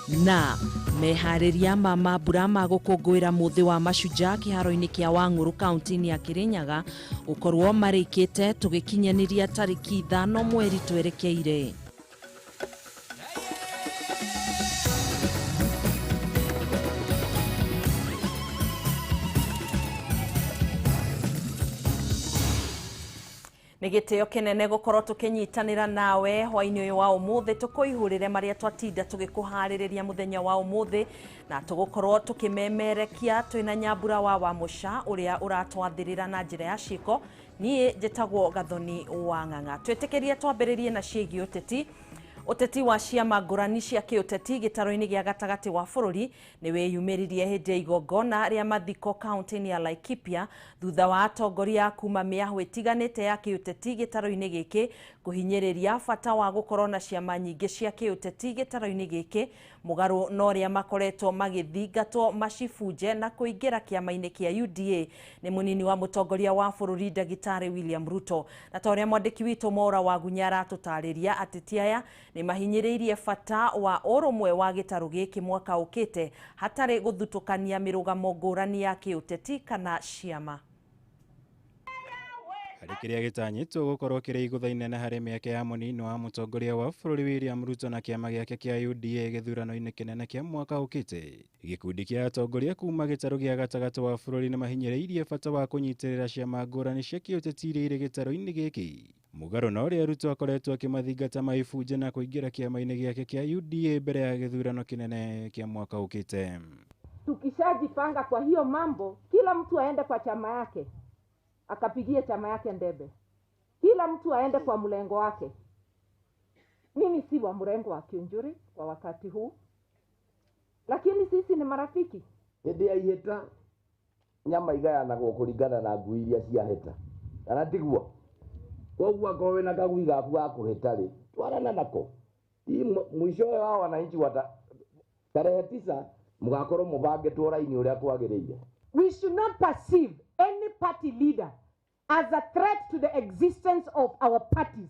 Na meharĩria ma mambura ma gũkũngũĩra mũthĩ wa mashujaa kĩharo-inĩ kĩa Wang'ũrũ kaunti-inĩ ya Kirinyaga gũkorwo marĩkĩte tũgĩkinyanĩria tarĩki 5 mweri twerekeire. Nĩ gĩtĩo kĩnene gũkorwo tũkĩnyitanĩra nawe hwainĩ ũyũ wa ũmũthĩ, tũkũihũrĩre marĩa twatinda tũgĩkũharĩrĩria mũthenya wa ũmũthĩ, na tũgũkorwo tũkĩmemerekia twĩna Nyambura wa Wamũca ũrĩa ũratwathĩrĩra na njĩra ya ciĩko. Niĩ njĩtagwo Gathoni wa Ng'ang'a. Twĩtĩkĩrie twambĩrĩrie na ciĩgiĩ ũteti. Ũteti wa ciama ngũrani cia kĩũteti gĩtaro-inĩ gĩa gatagatĩ wa bũrũri nĩ wĩyumĩririe hĩndĩ ya igongona rĩa mathiko kaunti-inĩ ya Laikipia thutha wa atongoria kuma mĩahũ ĩtiganĩte ya kĩũteti gĩtaro-inĩ gĩkĩ kũhinyĩrĩria bata wa gũkorwo na ciama nyingĩ cia kĩũteti gĩtaro-inĩ gĩkĩ mũgarũ na ũrĩa makoretwo magĩthingatwo macibunje na kũingĩra kĩama-inĩ kĩa UDA nĩ mũnini wa mũtongoria wa bũrũri Ndagĩtarĩ William Ruto. Na ta ũrĩa mwandĩki witũ Mora Wagunya aratũtarĩria, ateti aya nĩ mahinyĩrĩirie bata wa ũrũmwe wa gĩtarũ gĩkĩ mwaka ũkĩte hatarĩ gũthutũkania mĩrũgamo ngũrani ya kĩũteti kana ciama. Harĩ kĩrĩa gĩtanyĩtwo gũkorwo kĩrĩ igũtha inene harĩ mĩeke ya mũnini wa mũtongoria wa bũrũri William Ruto na kĩama gĩake kĩa UDA gĩthurano-inĩ kĩnene kĩa mwaka ũkĩte. Gĩkundi kĩa atongoria kuma gĩtarũ gĩa gatagatĩ wa bũrũri nĩ mahinyĩrĩirie bata wa kũnyitĩrĩra ciama ngũrani cia kĩũteti iria irĩ gĩtarũ-inĩ gĩkĩ. Mũgarũ na ũrĩa Ruto akoretwo akĩmathingata maibunje na kũingĩra kĩama-inĩ gĩake kĩa UDA mbere ya gĩthurano kĩnene kĩa mwaka ũkĩte. Tukishajipanga kwa hiyo mambo, kila mtu aende kwa chama yake akapigie chama yake ndebe, kila mtu aende kwa mlengo wake. Mimi si wa mrengo wa Kiunjuri kwa wakati huu, lakini sisi ni marafiki. Hĩndĩ ya ihĩta nyama igayanagwo kũringana na ngui iria ciahĩta, kana tiguo? Koguo akorwo wĩna kagui gaku ga kũhĩta rĩ, twarana nako. Mwisho wa wananchi wa tarehe 9 mũgakorwo mũbangĩtwo raini ũrĩa kwagĩrĩire. We should not perceive any party leader as a threat to the existence of our parties,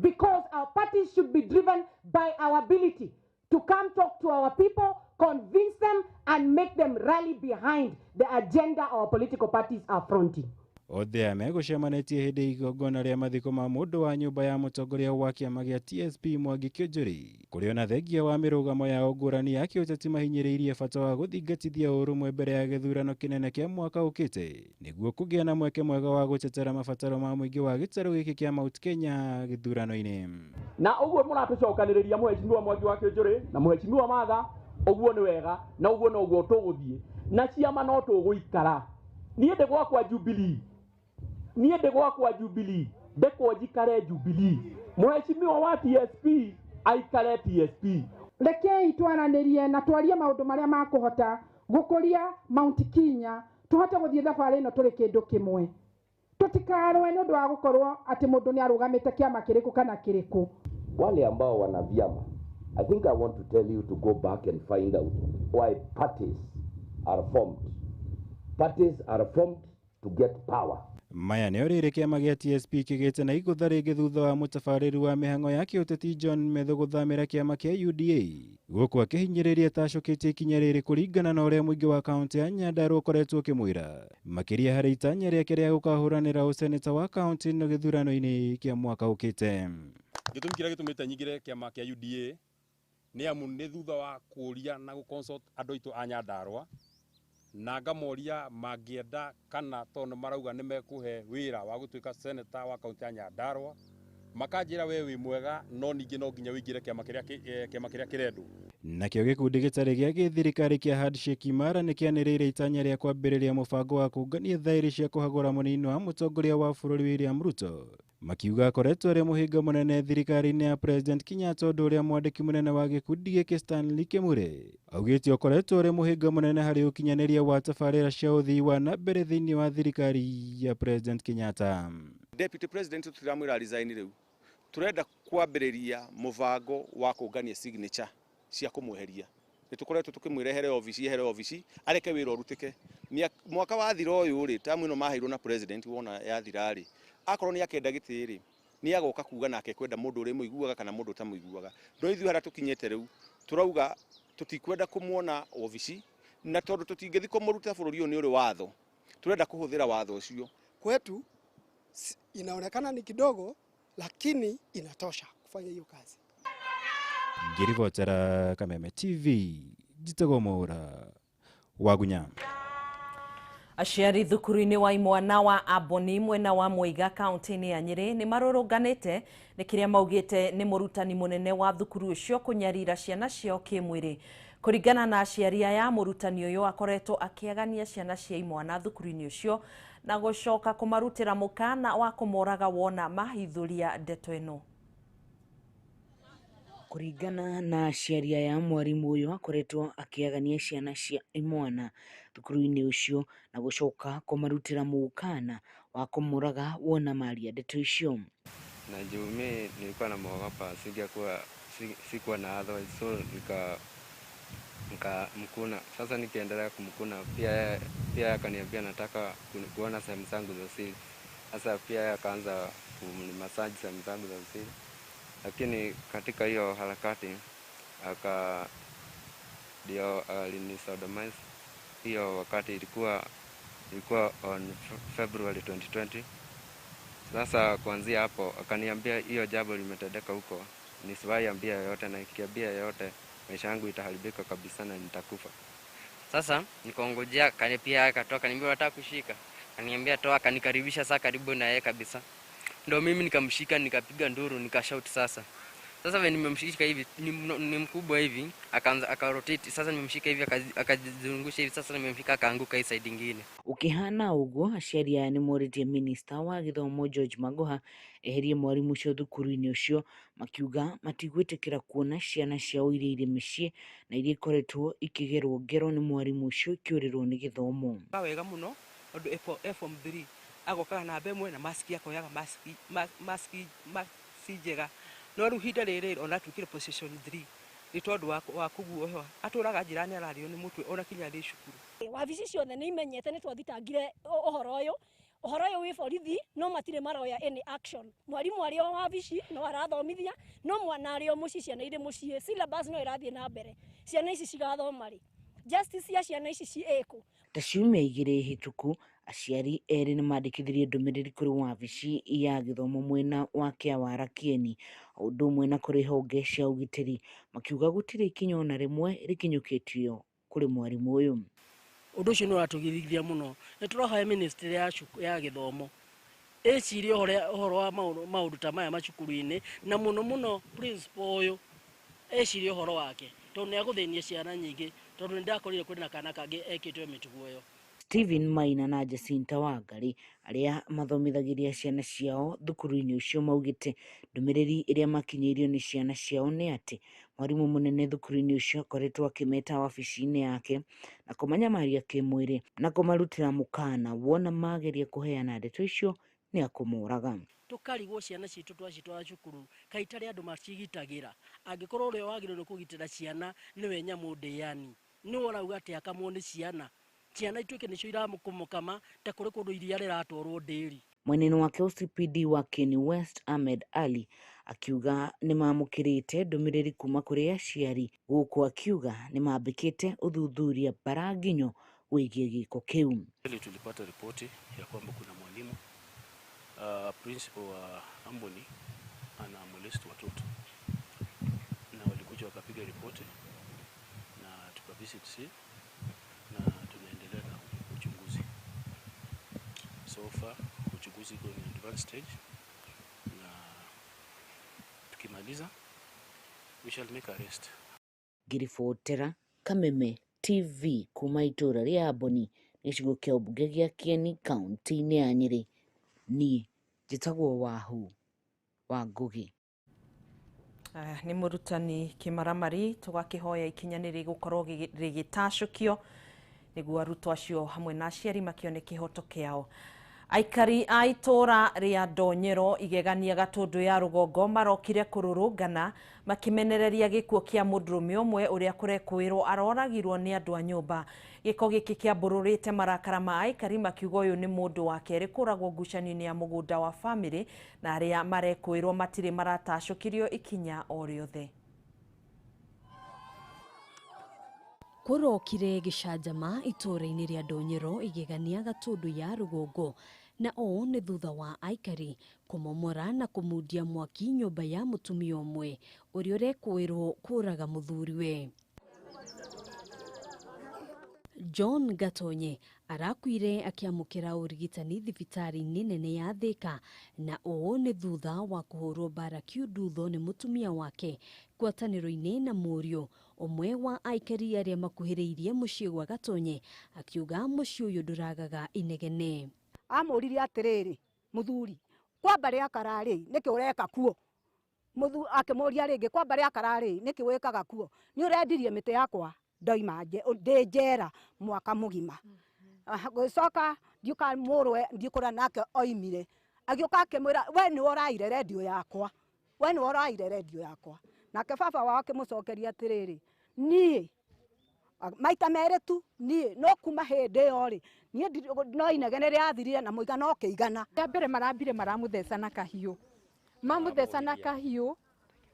because our parties should be driven by our ability to come talk to our people, convince them, and make them rally behind the agenda our political parties are fronting. Othe aya megũcemanĩtie hĩndĩ igongona rĩa mathiko ma mũndũ wa nyũmba ya mũtongoria wa kĩama gĩa TSP Mwangi Kiunjuri, kũrĩ ona thengia wa mĩrũgamo yao ngũrani ya kĩũteti mahinyĩrĩirie bata wa gũthingatithia ũrũmwe mbere ya gĩthurano kĩnene kĩa mwaka ũkĩte nĩguo kũgĩa na mweke mwega wa gũtetera mabataro ma mũingĩ wa gĩtarũ gĩkĩ kĩa Mount Kenya gĩthurano-inĩ. Na ũguo mũratũcokanĩrĩria mũhecimiwa Mwangi wa Kiunjuri na mũhecimiwa Martha, ũguo nĩ wega na ũguo noguo tũgũthiĩ na ciama no tũgũikara. Niĩ ndĩ gwakwa Jubilee, niĩ ndĩ gwakwa Jubilee, ndekwo njikare Jubilee, mũhecimiwa wa TSP aikare TSP. Rekei twaranĩrie na twarie maũndũ marĩa makũhota gũkũria Mount Kenya, tũhote gũthiĩ thabarĩ ĩno tũrĩ kĩndũ kĩmwe. Tũtikarũe nĩ ũndũ wa gũkorwo atĩ mũndũ nĩ arũgamĩte kĩama kĩrĩkũ kana kĩrĩkũ. Wale ambao wana vyama, I think I want to tell you to go back and find out why parties are formed. Parties are formed to get power. Maya nĩ rĩrĩ kĩama gĩa TSP kĩgĩte na igũtha rĩngĩ thutha wa mũtabarĩri wa mĩhang'o ya kĩũteti John Methu gũthamĩra kĩama kĩa UDA gũkũ akĩhinyĩrĩria tacũkĩtie ikinya rĩrĩ kũringana na ũrĩa mũingĩ wa kaunti ya Nyandarua ũkoretwo ũkĩmwĩra makĩria harĩ itanya rĩake rĩa gũkahũranĩra ũseneta wa kaunti ĩno gĩthurano-inĩ kĩa mwaka ũkĩte. Gĩtũmi kĩrĩa gĩtũmĩte nyingĩre kĩama kĩa UDA nĩ amu nĩ thutha wa kũũria na gũ-consult andũ aitũ a Nyandarua na ngamoria mangĩenda kana tondũ marauga nĩ mekũhe wĩra wa gũtuĩka senator wa kaunti ya Nyandarua, makanjĩra we wĩ mwega no ningĩ no nginya ũingĩre kĩama kĩrĩa kĩrendwo. Nakĩo gĩkundi gĩtarĩ gĩa gĩthirikari kĩa Handshake Imara nĩ kĩanĩrĩire itanya rĩa kwambĩrĩria mũbango wa kũngania thaĩri cia kũhagũra mũnini wa mũtongoria wa bũrũri William Ruto, makiuga akoretwo arĩ mũhĩnga mũnene thirikari-inĩ ya President Kenyatta, ũndũ ũrĩa mwandĩki mũnene wa gĩkundi gĩkĩ Stanley Kemure augĩte ũkoretwo ũrĩ mũhĩnga mũnene harĩ ũkinyanĩria wa tabarĩra cia ũthii wa na mbere thĩinĩ wa thirikari ya President Kenyatta. Deputy President tũtiramwĩra resign rĩu, tũrenda kwambĩrĩria mũbango wa kũngania signature cia kũmweheria. Nĩ tũkoretwo tũkĩmwĩra ehere obici, ehere obici, areke wĩra ũrutĩke. Mwaka wathira ũyũ rĩ, tamu ĩno maheirwo na president wona yathira rĩ, akorwo nĩ akenda gĩtĩ rĩ, nĩ agoka kuga nake kwenda mũndũ ũrĩa mũiguaga kana mũndũ ũtamũiguaga. No ithuĩ harĩa tũkinyĩte rĩu, tũrauga Tutikwenda kumuona ofici na tondu tutingithi kumuruta bururi uyu ni uri watho, turenda kuhuthira watho ucio. Kwetu inaonekana ni kidogo lakini inatosha kufanya hiyo kazi. Ngiribotera Kameme TV, njitagwo Mwaura Wagunya. Aciari thukuru-inĩ wa imwana wa Amboni mwena wa Mweiga kaunti-inĩ ya Nyĩrĩ nĩ marũrũnganĩte nĩ kĩrĩa maugĩte nĩ mũrutani mũnene wa thukuru ũcio kũnyarira ciana ciao kĩmwĩrĩ. Kũringana na aciari aya, mũrutani ũyũ akoretwo akĩagania ciana cia imwana thukuru-inĩ ũcio na gũcoka kũmarutĩra mũkana wa kũmoraga wona mahithũria ndeto ĩno. Kũringana na aciari aya, mwarimu ũyũ akoretwo akĩagania ciana cia imwana thukuru-inĩ ũcio na gũcoka kũmarutĩra mũkana wa kũmũraga wona maria ndeto icio. Na juu mi nilikuwa namuogopa, sikuwa na otherwise, so nikamkuna. Sasa nikiendelea kumkuna pia akaniambia nataka kuona sehemu zangu za siri. Sasa pia akaanza kunimassage sehemu zangu za siri. Lakini katika hiyo harakati ndio alinisodomize. Hiyo wakati ilikuwa on February 2020. Sasa kuanzia hapo akaniambia hiyo jambo limetendeka huko, nisiwahi ambia yoyote, na ikiambia yoyote maisha yangu itaharibika kabisa na nitakufa. Sasa nikaongojea pia akatoka, akaniambia nataka kushika. Akaniambia toa, akanikaribisha saa karibu na yeye kabisa. Ndio mimi nikamshika, nikapiga nduru, nikashout sasa. Sasa vile nimemshika hivi, ni mkubwa hivi, akaanza akarotate. Sasa nimemshika hivi akajizungusha hivi, sasa nimemshika akaanguka hii side nyingine. Ukihana uguo, aciari aya nĩ morĩtie minista wa gĩthomo George Magoha eherie mwarimu ũcio thukuru-inĩ ũcio, makiuga matigwĩtĩkĩra kuona ciana ciao iria irĩ mĩciĩ na iria ikoretwo ikĩgerwo ngero nĩ mwarimu ũcio ikĩũrĩrwo nĩ gĩthomo. Wega mũno tondũ form 3 agokaga namba ĩmwe na maski akoyaga maski njega, no rĩu ihinda rĩrĩ ona atuĩkire position 3 nĩ tondũ wa kũguoyoha, atũraga njĩra nĩ ararĩo nĩ mũtwe ona kinya arĩ cukuru. Wabici ciothe nĩ imenyete nĩ twathitangire ũhoro ũyũ wĩ borithi, no matirĩ maroya any action. Mwarimu arĩ o wabici no arathomithia, no mwana arĩ o mũciĩ, ciana irĩ mũciĩ, syllabus no ĩrathiĩ na mbere, ciana ici cigathoma rĩ? Justice ya ciana ici ciĩkũ? Ta ciumia igĩrĩ hĩtũku, aciari erĩ nĩ mandĩkithirie ndũmĩrĩri kũrĩ wabici ya gĩthomo mwena wa Kĩawara Kĩeni, o ũndũ ũmwe na kũrĩ honge cia ũgitĩri, makiuga gũtirĩ ikinya ona rĩmwe rĩkinyũkĩtio kũrĩ mwarimũ ũyũ. Ũndũ ũcio nĩ ũratũgirithia mũno. Nĩ tũrahoya ministry ya gĩthomo ĩcirie ũhoro wa maũndũ ta maya macukuru-inĩ, na mũno mũno principal ũyũ ecirie ũhoro wake, tondũ nĩ agũthĩnia ciana nyingĩ, tondũ nĩ ndakorire kwĩna na kana kangĩ ekĩtwo mĩtugo ĩyo. Stephen Maina na Jacinta Wangari arĩa mathomithagĩria ciana ciao thukuru-inĩ ũcio maugĩte ndũmĩrĩri ĩrĩa makinyĩirio nĩ ciana ciao nĩ atĩ mwarimũ mũnene thukuru-inĩ ũcio akoretwo akĩmeta wabici-inĩ yake na kũmanyamaria kĩmwĩrĩ na kũmarutĩra mũkana wona mageria kũheana ndeto icio nĩ akũmoraga. Tũkarigwo ciana citũ twacitwara cukuru kaĩ itarĩ andũ macigitagĩra, angĩkorwo ũrĩa wagĩrĩirwo nĩ kũgitĩra ciana nĩwe nyamũ ndĩani, nĩwe ũrauga atĩ akamwo nĩ ciana, ciana ituĩke nĩcio iramũkama ta kũrĩ kũndũ iria rĩratwarwo ndĩri. Mwena-inĩ wake OCPD wa Kieni West Ahmed Ali akiuga nĩmamũkĩrĩte ndũmĩrĩri kuma kũrĩ aciari, gũkũ akiuga nĩmambĩkĩte ũthuthuria baranginyo wĩgiĩ gĩko kĩu. Tulipata ripoti ya kwamba kuna mwalimu principal wa Amboni ana molest watoto, na walikuja wakapiga ripoti na tukavisit scene na tunaendelea na uchunguzi. So far uchunguzi iko in advanced stage, na tukimaliza we shall make arrest. Ngiribotera Kameme TV kuma itũra rĩa Amboni gĩcigo kĩa ũmbunge gĩa Kieni kaunti-inĩ ya Nyĩrĩ. Niĩ njĩtagwo Wahu wa Ngugi. Nĩ mũrutani kĩmaramari, tũgakĩhoya ikinya nĩ rĩgũkorwo rĩgĩtacũkio nĩguo arutwo acio hamwe na aciari makĩone kĩhoto kĩao. Aikari a itũra rĩa Ndonyero igegania Gatũndũ ya rũgongo marokire kũrũrũngana makĩmenereria gĩkuũ kĩa mũndũrũme ũmwe ũrĩa kũrekũĩrwo aroragirwo nĩ andũ a nyũmba. Gĩko gĩkĩ kĩambũrũrĩte marakara ma aikari makiuga ũyũ nĩ mũndũ wa kerĩ kũragwo ngucanio-inĩ ya mũgũnda wa bamĩrĩ, na arĩa marekũĩrwo matirĩ maratacũkĩrio ikinya o rĩothe. Kũrokire gĩcanjama itũũra-inĩ rĩa Ndonyero igegania Gatũndũ ya rũgongo, na ũũ nĩ thutha wa aikari kũmomora na kũmundia mwaki nyũmba ya mũtumia ũmwe ũrĩa ũrekũĩrwo kũraga mũthuriwe. John Gatonye arakuire akĩamũkĩra ũrigitani thibitarĩ-inĩ nene ya Thika, na ũũ nĩ thutha wa kũhũrwo mbara kiundutho nĩ mũtumia wake ngwatanĩro-inĩ na mũriũ ũmwe wa aikari arĩa makuhĩrĩirie mũciĩ gwa Gatonye, akiuga mũciĩ ũyũ ndũragaga inegene. Amũririe atĩrĩrĩ, mũthuri, kwamba rĩa kararĩ nĩkĩ ũreka kuo? Akĩmũria rĩngĩ, kwamba rĩa kararĩ nĩkĩ wĩkaga kuo? Nĩ ũrendirie mĩtĩ yakwa ndoima ndĩ njera mwaka mũgima. Gũcoka ndiũka mũrũwe ndiũkũra nake oimire, agĩũka akĩmwĩra we nĩwe ũraire redio yakwa, we nĩwe ũraire redio yakwa. Nake baba wao akĩmũcokeria atĩrĩrĩ, niĩ maita merĩ tu niĩ no kuma hĩndĩ ĩyo rĩ niĩ no inegene rĩathirire na mũigana ũkĩigana. Rĩa mbere marambire maramũtheca na kahiũ, mamũtheca na kahiũ,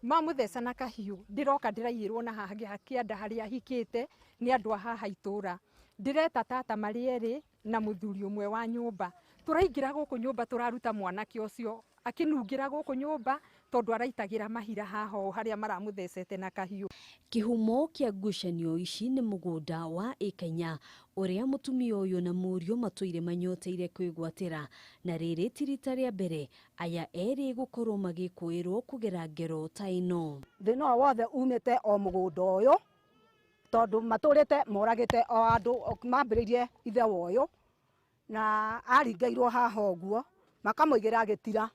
mamũtheca na kahiũ, ndĩroka ndĩraiyĩrwo na haha kĩanda harĩa hikĩte nĩ andũ a haha itũra. Ndĩreta tata marĩ erĩ na mũthuri ũmwe wa nyũmba, tũraingĩra gũkũ nyũmba tũraruta mwanake ũcio akĩnungĩra gũkũ nyũmba tondũ araitagĩra mahira haha o harĩa maramũthecete na kahiũ. Kĩhumo kĩa ngucanio ici nĩ mũgũnda wa ĩka inya ũrĩa mũtumia ũyũ na mũriũ matũire manyoteire kwĩgwatĩra, na rĩrĩ ti rita rĩa mbere aya erĩ gũkorwo magĩkũĩrwo kũgera ngero ta ĩno. Thĩna ũyũ wothe umĩte o mũgũnda ũyũ tondũ matũrĩte moragĩte o andũ mambĩrĩirie ithe wa ũyũ na aringairwo haha ũguo makamũigĩra gĩtira,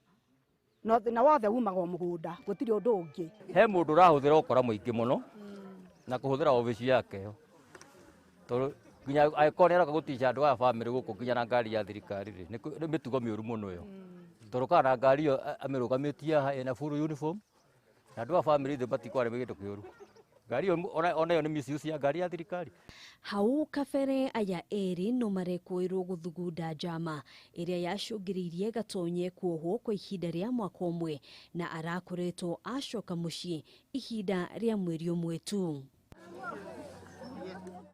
no thĩna wothe umaga o mũgũnda, gũtirĩ ũndũ ũngĩ. He mũndũ ũrahũthĩra ũkora mũingĩ mũno na kũhũthĩra obici yake tondũ nginya angĩkorwo nĩ aroka gũtica andũ aya bamĩrĩ gũkũ nginya na ngari ya thirikari rĩ, nĩ mĩtugo mĩũru mũno ĩyo, tondũ kana na ngari ĩyo amĩrũgamĩtie haha ĩna full uniform na andũ a bamĩrĩ ithuĩ matikwarĩ kĩndũ kĩũru. Ngari ĩyo ona ĩyo nĩ misuse ya ngari ya thirikari. Hau kabere aya erĩ no marekũĩrwo gũthugunda njama ĩrĩa yacũngĩrĩirie Gatonye kuohwo kwa ihinda rĩa mwaka ũmwe, na arakoretwo acoka mũciĩ ihinda rĩa mweri ũmwe tu.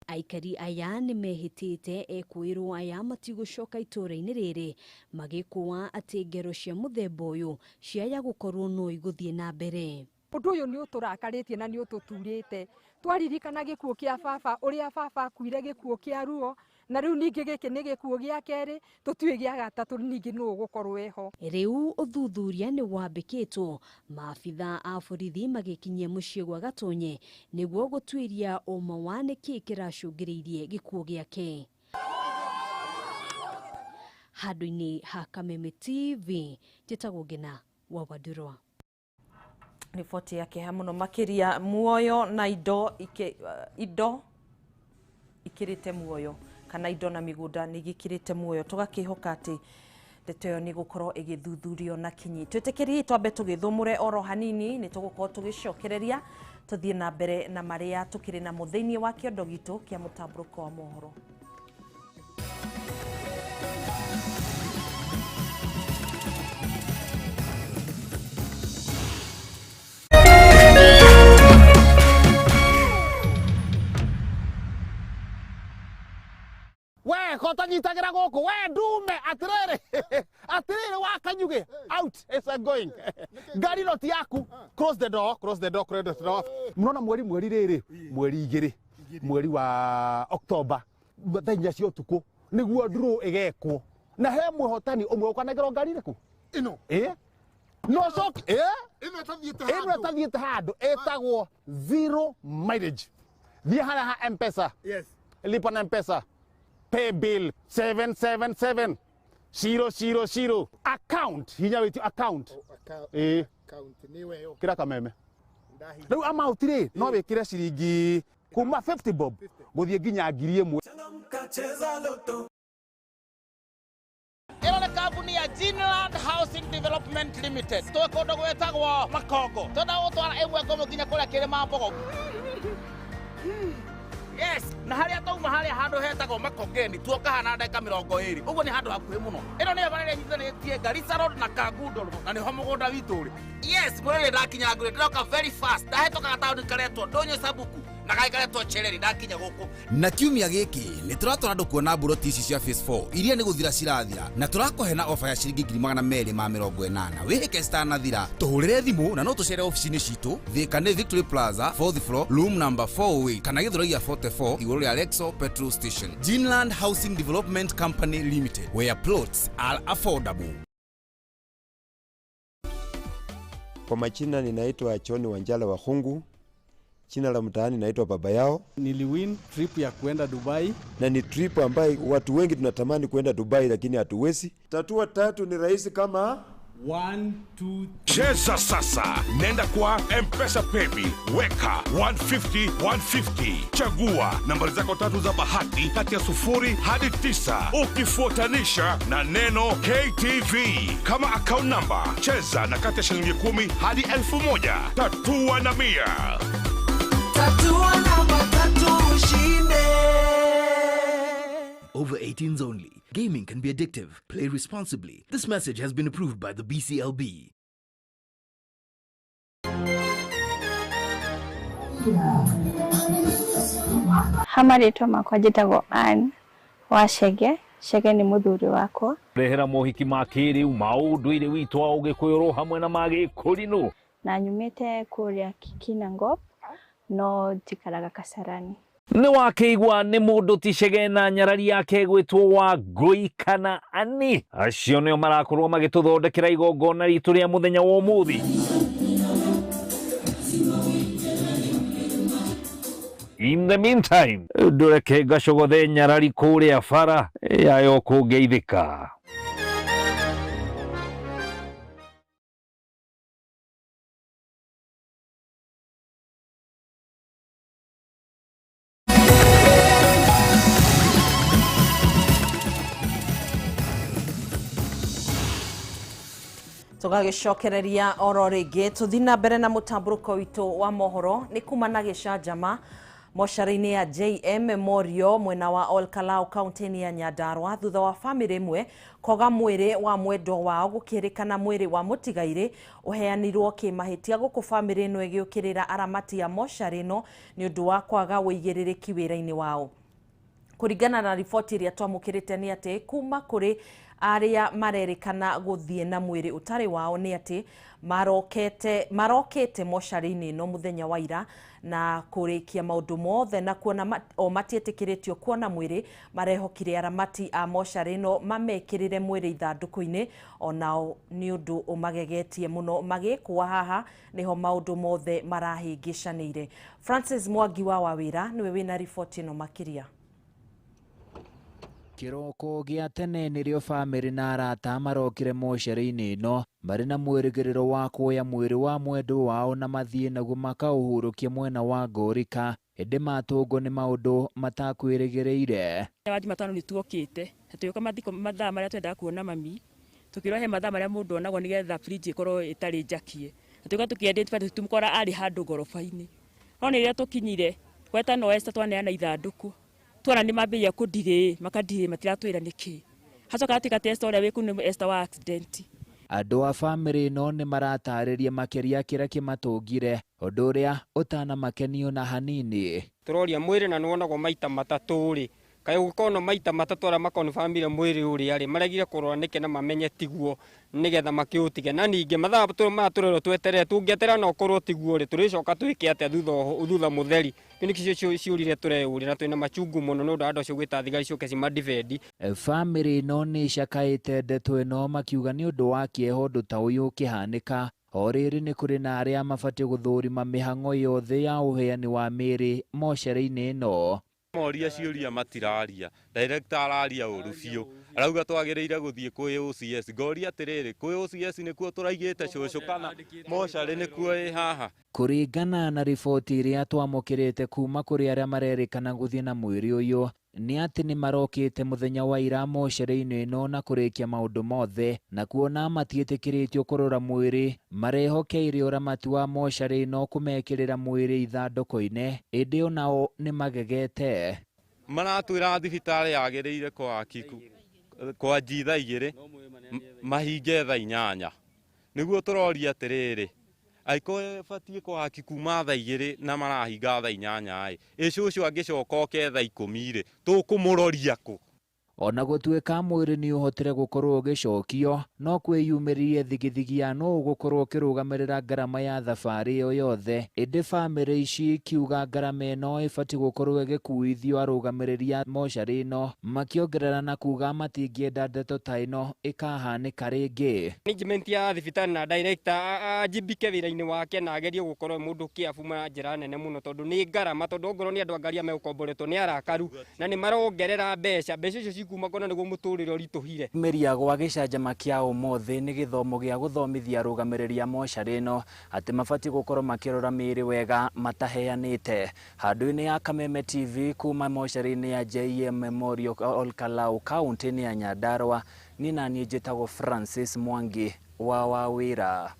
Aikari aya nĩ mehĩtĩte ekũĩrwo aya matigũcoka itũũra-inĩ rĩrĩ, magĩkũa atĩ ngero cia mũthemba ũyũ ciaya gũkorwo no igũthiĩ na mbere. Ũndũ ũyũ nĩ ũtũrakarĩtie na nĩ ũtũturĩte. Twaririkana gĩkuũ kĩa baba, ũrĩa baba akuire gĩkuũ kĩa ruo, na rĩu ningĩ gĩkĩ nĩ gĩkuũ gĩa kerĩ, tũtiũĩ gĩa gatatũ ningĩ nũ ũgũkorwo eho. Rĩu ũthuthuria nĩ wambĩkĩtwo, maabitha a borithi magĩkinyia mũciĩ gwa Gatonye nĩguo gũtuĩria ũma wa nĩkĩ kĩracũngĩrĩirie gĩkuũ gĩake. Handũ-inĩ ha Kameme TV, njĩtagwo Ngina wa Wandurwa. Riboti ya kĩeha mũno makĩria, muoyo na indo indo ikĩrĩte muoyo kana indo na mĩgũnda nĩ igĩkĩrĩte muoyo, tũgakĩhoka atĩ ndeto ĩyo nĩ gũkorwo ĩgĩthuthurio na kinyi. Twĩtĩkĩrie twambe tũgĩthũmũre oro hanini, nĩ tũgũkorwo tũgĩcokereria tũthiĩ na mbere na marĩa tũkĩrĩ namo thĩinĩ wa kĩondo gitũ kĩa mũtambũrũko wa mohoro. We kotanyitagira guku we ndume atiriri atiriri wa kanyuge out is a going ngari no ti yaku, close the door, close the door, close the door. Murona mweri mweri riri mweri igiri mweri wa October thaa inya cia utuku niguo draw igekwo na he mwihotani umwe ukanengerwo ngari iriku ino no coke ino ĩtathiĩte ino ĩtathiĩte handũ ĩtagwo zero mileage. Thiĩ harĩa ha M-Pesa, yes, lipa na M-Pesa, pay bill 777 000 account hinya witio account account ni weyo kira Kameme riu amount ri no wikire ciringi kuma 50 bob guthie nginya 1000. Ĩno nĩ kambuni ya Ginland Housing Development Limited. Twĩ kũndũ gwĩtagwo Makongo. Twenda gũtwara ĩmwe kwa ĩmwe nginya kũrĩa Kĩrĩma Mbogo. Yes, na harĩa tauma harĩa handũ hetagwo Makongeni tuoka hana ndagĩka 20. Ũguo nĩ handũ hakuhĩ mũno. Ĩno nĩyo bara ĩrĩa ĩnyitithanĩtie Garissa Road na Kangundo Road, na nĩho mũgũnda witũ ũrĩ. Yes, mwĩrĩ ndakinya ngũrĩ, ndĩroka very fast. Ndahĩtũka gataũni karetwo Ndũnyũ Sabuku. Na gaikaretwo chereri ndakinya gũkũ. Na kiumia gĩkĩ nĩ tũratwara andũ kuona mburoti ici cia phase 4 iria nĩ gũthira cirathira, na tũrakũhe na ofa ya ciringi 280,000. Wĩhĩke citanathira, tũhũrĩre thimũ na no tũcere ofici-inĩ citũ Thika nĩ Victory Plaza 4th floor room number 408 kana Gĩthũrai ya 44 igũrũ rĩa Lexo petrol station. Ginland Housing Development Company Limited, where plots are affordable. Kwa majina ninaitwa John Wanjala Wahungu, jina la mtaani naitwa Baba Yao. Niliwin trip ya kuenda Dubai, na ni trip ambayo watu wengi tunatamani kuenda Dubai lakini hatuwezi. Tatua tatu ni rahisi kama 1 2 3. Cheza sasa, nenda kwa M-Pesa Paybill, weka 150 150, chagua nambari zako tatu za bahati kati ya 0 hadi 9, ukifuatanisha na neno KTV kama account number. Cheza na kati ya shilingi 10 hadi 1000. Tatua na 100. Tatua namba tatu ushinde. Over 18s only. Gaming can be addictive. Play responsibly. This message has been approved by the BCLB. Ha marĩtwa makwa njĩtagwo Ann wa Chege. Chege nĩ mũthuri wakwa. Rehera mohiki ma kĩrĩu ma ũndũire witũ wa ũgĩkũyũ hamwe na ma gĩkũrinũ. Na nyumĩte kũrĩa Kinangop no njikaraga Kasarani. Nĩ wakĩigua nĩ mũndũ ti Chege na nyarari yake gwĩtwo Wangũi kana Ani. Acio nĩo marakorwo magĩtũthondekera igongona ritũ rĩa mũthenya wa ũmũthĩ. In the meantime, ndũreke ngacogothe nyarari kũrĩa bara yayo kũngeithĩka. Tũgagĩcokereria oro rĩngĩ tũthi na mbere na mũtambũrũko witũ wa mohoro nĩ kuma na gĩcanjama mocarĩ-inĩ ya JM Memorial mwena wa Olkalau kaunti-inĩ ya Nyandarua thutha wa bamĩrĩ ĩmwe kwaga mwĩrĩ wa mwendwa wao gũkĩrĩkana mwĩrĩ wa mũtigairĩ ũheanirwo kĩmahĩtia gũkũ bamĩrĩ ĩno ĩgĩũkĩrĩra aramati a mocarĩ ĩno nĩ ũndũ wa kwaga ũigĩrĩrĩki wĩra-inĩ wao. Kũringana na riboti ĩrĩa twamũkĩrĩte nĩ atĩ kuma kũrĩ arĩa marerĩkana gũthiĩ na mwĩrĩ ũtarĩ wao nĩ atĩ marokete mocarĩ-inĩ ĩno mũthenya wa ira na kũrĩkia maũndũ mothe na kuona o matiĩtĩkĩrĩtio kuona mwĩrĩ marehokire aramati a mocarĩ ĩno mamekĩrĩre mwĩrĩ ithandũkũ-inĩ onao nĩ ũndũ ũmagegetie mũno magĩkũa haha nĩho maũndũ mothe marahĩngĩcanĩire. Francis Mwangi wa Wawĩra nĩwe wĩna riboti ĩno makĩria. Kĩroko gĩa tene nĩrĩo bamĩrĩ na arata marokire mocarĩ-inĩ ĩno marĩ na mwĩrĩgĩrĩro wa kuoya mwĩrĩ wa mwendwa wao na mathiĩ naguo makaũhurũkie mwena wa Ngorika, ĩndĩ matũngwo nĩ maũndũ matakwĩrĩgĩrĩire. Wa Jumatano nĩ tuokĩte na tũgĩũka mathiko mathaa marĩa twendaga kuona mami, tũkĩrwo he mathaa marĩa mũndũ onagwo nĩgetha fridge ĩkorwo ĩtarĩ njakie, na tũgĩũka tũkĩ-identify tũkĩmũkora arĩ handũ ngoroba-inĩ. No nĩ rĩrĩa tũkinyire gweta no Esther twaneana ithandũkũ tuona nĩ mambĩrĩria kũndirĩ makandirĩ matiratwĩra nĩkĩ hacoka atuĩka atĩ Esther ũrĩa wĩ kũu nĩ Esther wa accident. Andũ a bamĩrĩ ĩno nĩ maratarĩria makĩria kĩrĩa kĩmatũngire, ũndũ ũrĩa ũtanamakenio na hanini. Tũroria mwĩrĩ na nĩwonagwo maita matatũ rĩ, kaĩ ũngĩkorwo maita matatũ arĩa makonbamire mwĩrĩ ũrĩa rĩ maregire kũrora nĩkĩ na mamenye tiguo nĩgetha makĩũtige. Na ningĩ mathaa maya tũrerwo tweterere, tũngĩeterera na ũkorwo tiguo rĩ tũrĩcoka twĩke atĩa thutha mũtheri? Kĩu nĩkĩo ciũria tũreyũria na twĩna machungu mũno nĩ ũndũ wa andũ acio gwĩta thigari ciũke cimadefend. Bamĩrĩ ĩno nĩ ĩcakaĩte ndeto ĩno makiuga nĩ ũndũ wa kĩeha ũndũ ta ũyũ ũkĩhanĩka. O rĩrĩ nĩ kũrĩ na arĩa mabatiĩ gũthũrima mĩhang'o yothe ya ũheani wa mĩĩrĩ mocarĩ-inĩ ĩno. Moria ciũria matiraria, director araria ũru biũ, arauga twagĩrĩire gũthiĩ kwĩ OCS. Ngoria atĩrĩrĩ, kwĩ OCS nĩkuo tũraigĩte cũcũ kana mocarĩ nĩkuo ĩ haha? Kũringana na riboti ĩrĩa twamũkĩrĩte kuma kũrĩ arĩa marerĩkana gũthiĩ na mwĩrĩ ũyũ nĩ atĩ nĩ marokĩte mũthenya wa ira mocarĩ-inĩ ĩno na kũrĩkia maũndũ mothe na kuona matiĩtĩkĩrĩtio kũrora mwĩrĩ marehokeire ũramati wa mocarĩ ĩno kũmekĩrĩra mwĩrĩ ithandũkũ-inĩ, ĩndĩ onao nĩ magegete. Maratwĩra thibitarĩ yagĩrĩire kwanji thaa 2 mahinge thaa 8 nĩguo tũroria atĩrĩrĩ, Angĩkorwo ĩbatiĩ kũhaki kuma thaa 2 na marahinga thaa 8 ĩ, ĩ cũcũ angĩcoka oke thaa 10 rĩ, tũkũmũroria kũ? Ona gũtuĩka mwĩrĩ nĩ ũhotire gũkorwo ũgĩcokio, no kwĩyumĩririe thigithigi ya nũ ũgũkorwo ũkĩrũgamĩrĩra ngarama ya thabarĩ ĩyo yothe. Ĩndĩ bamĩrĩ ici ikiuga ngarama ĩno ĩbatiĩ gũkorwo ĩgĩkuithio arũgamĩrĩri a mocarĩ ĩno, makĩongerera na kuga matingĩenda ndeto ta ĩno ĩkahanĩka rĩngĩ. Management ya thibitarĩ na director ajibike wĩra-inĩ wake na agerie gũkorwo mũndũ kĩabu na njĩra nene mũno, tondũ nĩ ngarama, tondũ ongorwo nĩ andũ a ngari megũkomboretwo nĩ arakaru na nĩ marongerera mbeca, mbeca icio cikuma kona nĩguo mũtũrĩre ũritũhire. Mĩria gwa gĩcanjama kĩa ũmũthĩ nĩ gĩthomo gĩa gũthomithia arũgamĩrĩri a mocarĩ ĩno atĩ mabatiĩ gũkorwo makĩrora mĩĩrĩ wega mataheanĩte. Handũ-inĩ ya Kameme TV kuma mocarĩ-inĩ ya JM Memorial Olkalau kaunti-inĩ ya Nyandarua, niĩ naniĩ njĩtagwo Francis Mwangi wa Wawĩra.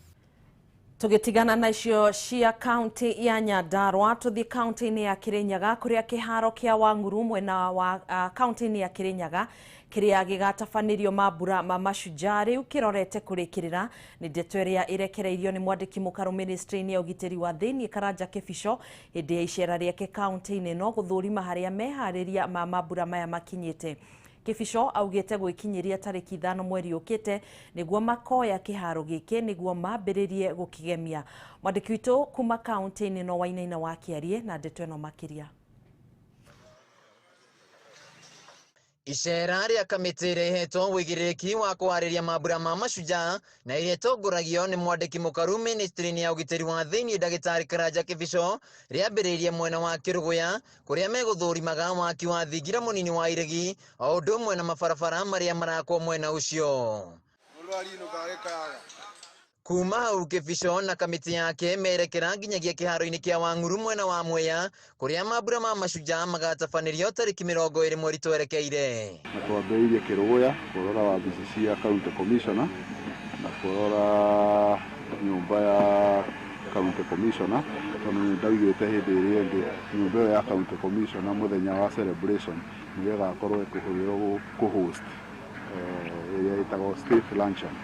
Tũgĩtigana na icio cia kaunti ya Nyandarua, tũthiĩ kaunti-inĩ ya Kirinyaga kũrĩa kĩharo kĩa Wang'uru mwena wa kaunti-inĩ ya Kirinyaga kĩrĩa gĩgatabanĩrio mambura ma Mashujaa rĩu kĩrorete kũrĩkĩrĩra. Nĩ ndeto ĩrĩa ĩrekereirio nĩ mwandĩki mũkarũ ministry-inĩ ya ũgitĩri wa thĩiniĩ Karanja Kĩbico hĩndĩ ya icera rĩake kaunti-inĩ ĩno gũthũrima harĩa meharĩria ma mambura maya makinyĩte. Kĩbico augĩte gwĩkinyĩria tarĩki 5 mweri ũkĩte nĩguo makoya kĩharo gĩkĩ nĩguo mambĩrĩrie gũkĩgemia. Mwandĩki witũ kuma kaunti-inĩ ĩno Wainaina wa Kĩarie na ndeto ĩno makĩria. Icera rĩa kamĩtĩ ĩrĩa ĩhetwo ũigĩrĩrĩki wa kũharĩria mambura ma Mashujaa na ĩrĩa ĩtongoragio nĩ mwandĩki mũkaru ministry-inĩ ya ũgitĩri wa thĩiniĩ ndagĩtarĩ Karanja Kĩbico rĩambĩrĩirie mwena wa Kĩrũgũya kũrĩa megũthũrimaga waki wa thingira mũnini wa iregi o ũndũ ũmwe na mabarabara marĩa marakwo mwena ũcio. Kuma hau Kĩbico na kamĩtĩ yake merekera nginyagia kĩharo-inĩ kĩa Wang'uru mwena wa Mwea kũrĩa mambura ma Mashujaa magatabanĩrio tarĩki 20 mweri twerekeire. Na twambĩrĩirie Kĩrũgũya kũrora wabici cia county commissioner na kũrora nyũmba ya county commissioner, tondũ nĩ ndaugĩte hĩndĩ ĩrĩa ĩngĩ nyũmba ĩyo ya county commissioner mũthenya wa celebration nĩyo ĩgakorwo ĩkĩhũthĩrwo kũ-host ĩrĩa ĩtagwo state luncheon.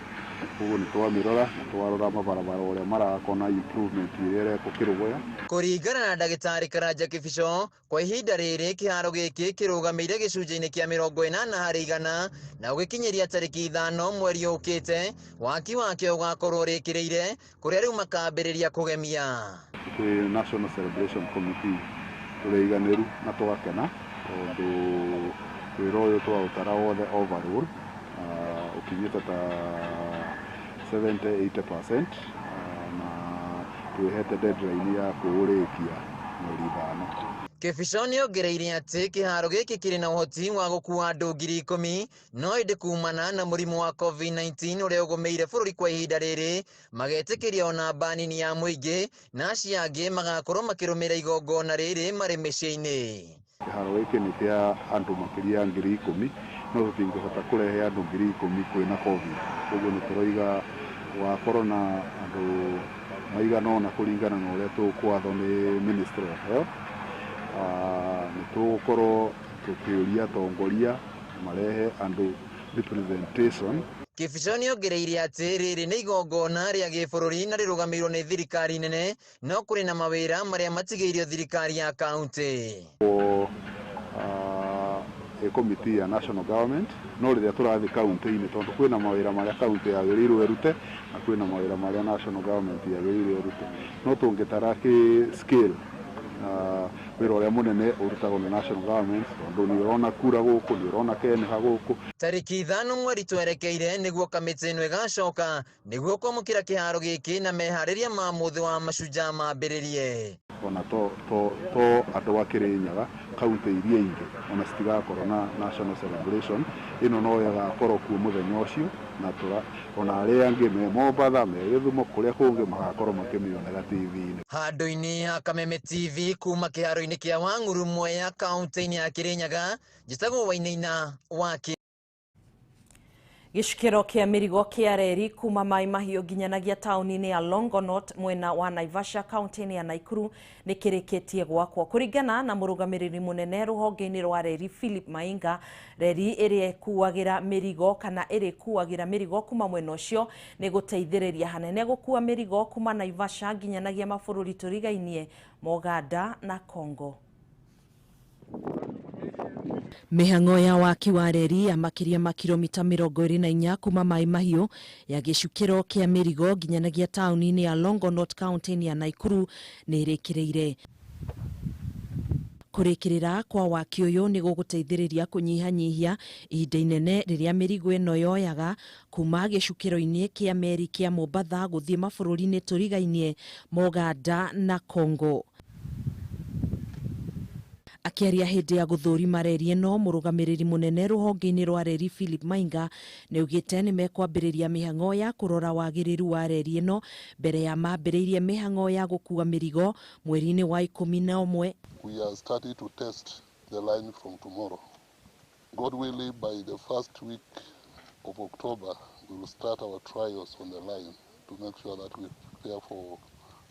Koguo nĩ twamĩrora na twarora mabarabara ũrĩa marakwo na improvement ĩrĩa ĩrekwo Kĩrũgũya. Kũringana na ndagĩtarĩ Karanja Kĩbico, kwa ihinda rĩrĩ kĩharo gĩkĩ kĩrũgamĩire gĩcunjĩ-inĩ kĩa 80 harĩ igana na ũgĩkinyĩria tarĩki 5 mweri ũkĩte waki wake ũgakorwo ũrĩkĩrĩire kũrĩa rĩu makambĩrĩria kũgemia. Twĩ National Celebration Committee tũrĩ aiganĩru na tũgakena tondũ wĩra ũyũ twaũtara wothe overall ũkinyĩte ta 70-80% na twĩhete deadline ya kũũrĩkia mweri 5. Kĩbico nĩongereire atĩ kĩharo gĩkĩ kĩrĩ na ũhoti wa gũkua andũ 10,000 no ĩndĩ kumana na mũrimũ wa COVID-19 ũrĩa ũgũmĩire bũrũri kwa ihinda rĩrĩ magetĩkĩria ona nini ya mũingĩ na acio angĩ magakorwo makĩrũmĩrĩra igongona rĩrĩ marĩ mĩciĩ-inĩ. Kĩharo gĩkĩ nĩ kĩa andũ makĩria ya 10,000 no tũtingĩhota kũrehe andũ 10,000 kwĩna COVID, koguo nĩ tũroiga gũgakorwo na andũ maigana ũna kũringana na ũrĩa tũkwathwo nĩ Ministry of Health. Nĩ tũgũkorwo tũkĩũria atongoria marehe andũ representation. Kĩbico nĩongereire atĩ rĩrĩ nĩ igongona rĩa gĩbũrũri na rĩrũgamĩrĩirwo nĩ thirikari nene no kũrĩ na mawĩra marĩa matigĩirio thirikari ya kaunti. Committee ya national government no rĩrĩa tũrathiĩ kaunti-inĩ tondũ kwĩna mawĩra marĩa kaunti yagĩrĩirwo ĩrute na kwĩna mawĩra marĩa national government yagĩrĩirwo ĩrute, no tũngĩtara kĩ scale wĩra ũrĩa mũnene ũrutagwo nĩ national government tondũ nĩ ũrona kura gũkũ, nĩ ũrona KENHA gũkũ. Tarĩki 5 mweri twerekeire nĩguo kamĩtĩ ĩno ĩgacoka nĩguo kwamũkĩra kĩharo gĩkĩ na meharĩria ma mũthĩ wa Mashujaa mambĩrĩrie. Ona to andũ a Kĩrĩnyaga kaunti iria ingĩ ona citigakorwo na national celebration ĩno no ĩgakorwo kuo mũthenya ũcio na ona arĩa angĩ me Mombatha me Gĩthumo kũrĩa kũngĩ magakorwo makĩmĩonera TV-inĩ. Handũ-inĩ ha Kameme TV kuma kĩharo-inĩ kĩa Wang'uru Mwea kaunti-inĩ ya Kĩrĩnyaga, njĩtagwo Wainaina wa. Gĩcukĩro kĩa mĩrigo kĩa reri kuma Mai Mahiũ nginyanagia taũni-inĩ ya Longonot mwena wa Naivasha kaunti-inĩ ya Nakuru nĩ kĩrĩkĩtie gwakwo. Kũringana na mũrũgamĩrĩri mũnene rũhonge-inĩ rwa reri Philip Mainga, reri ĩrĩa ĩkuagĩra mĩrigo kana ĩrĩkuagĩra mĩrigo kuma mwena ũcio nĩ gũteithĩrĩria hanene gũkua mĩrigo kuma Naivasha nginyanagia mabũrũri tũrigainie Moganda na Congo. Mĩhang'o ya waki wa reri ya makĩria ma kilomita 24 kuma Mai Mahiũ ya gĩcukĩro kĩa mĩrigo nginyanagia taũni-inĩ ya Longonot kaunti-inĩ ya Nakuru nĩ ĩrĩkĩrĩire. Kũrĩkĩrĩra kwa waki ũyũ nĩ gũgũteithĩrĩria kũnyihanyihia ihinda inene rĩrĩa mĩrigo ĩno yoyaga kuma gĩcukĩro-inĩ kĩa meri kĩa Mombatha gũthiĩ mabũrũri-inĩ tũrigainie Moganda na Congo. Akĩaria hĩndĩ ya gũthũrima reri ĩno, mũrũgamĩrĩri mũnene rũhonge-inĩ rwa reri Philip Mainga nĩaugĩte nĩmekwambĩrĩria mĩhang'o ya kũrora wagĩrĩru wa reri ĩno mbere ya mambĩrĩirie mĩhang'o ya gũkua mĩrigo mweri-inĩ wa 11. We are starting to test the line from tomorrow. God willing, by the first week of October, we will start our trials on the line to make sure that we prepare for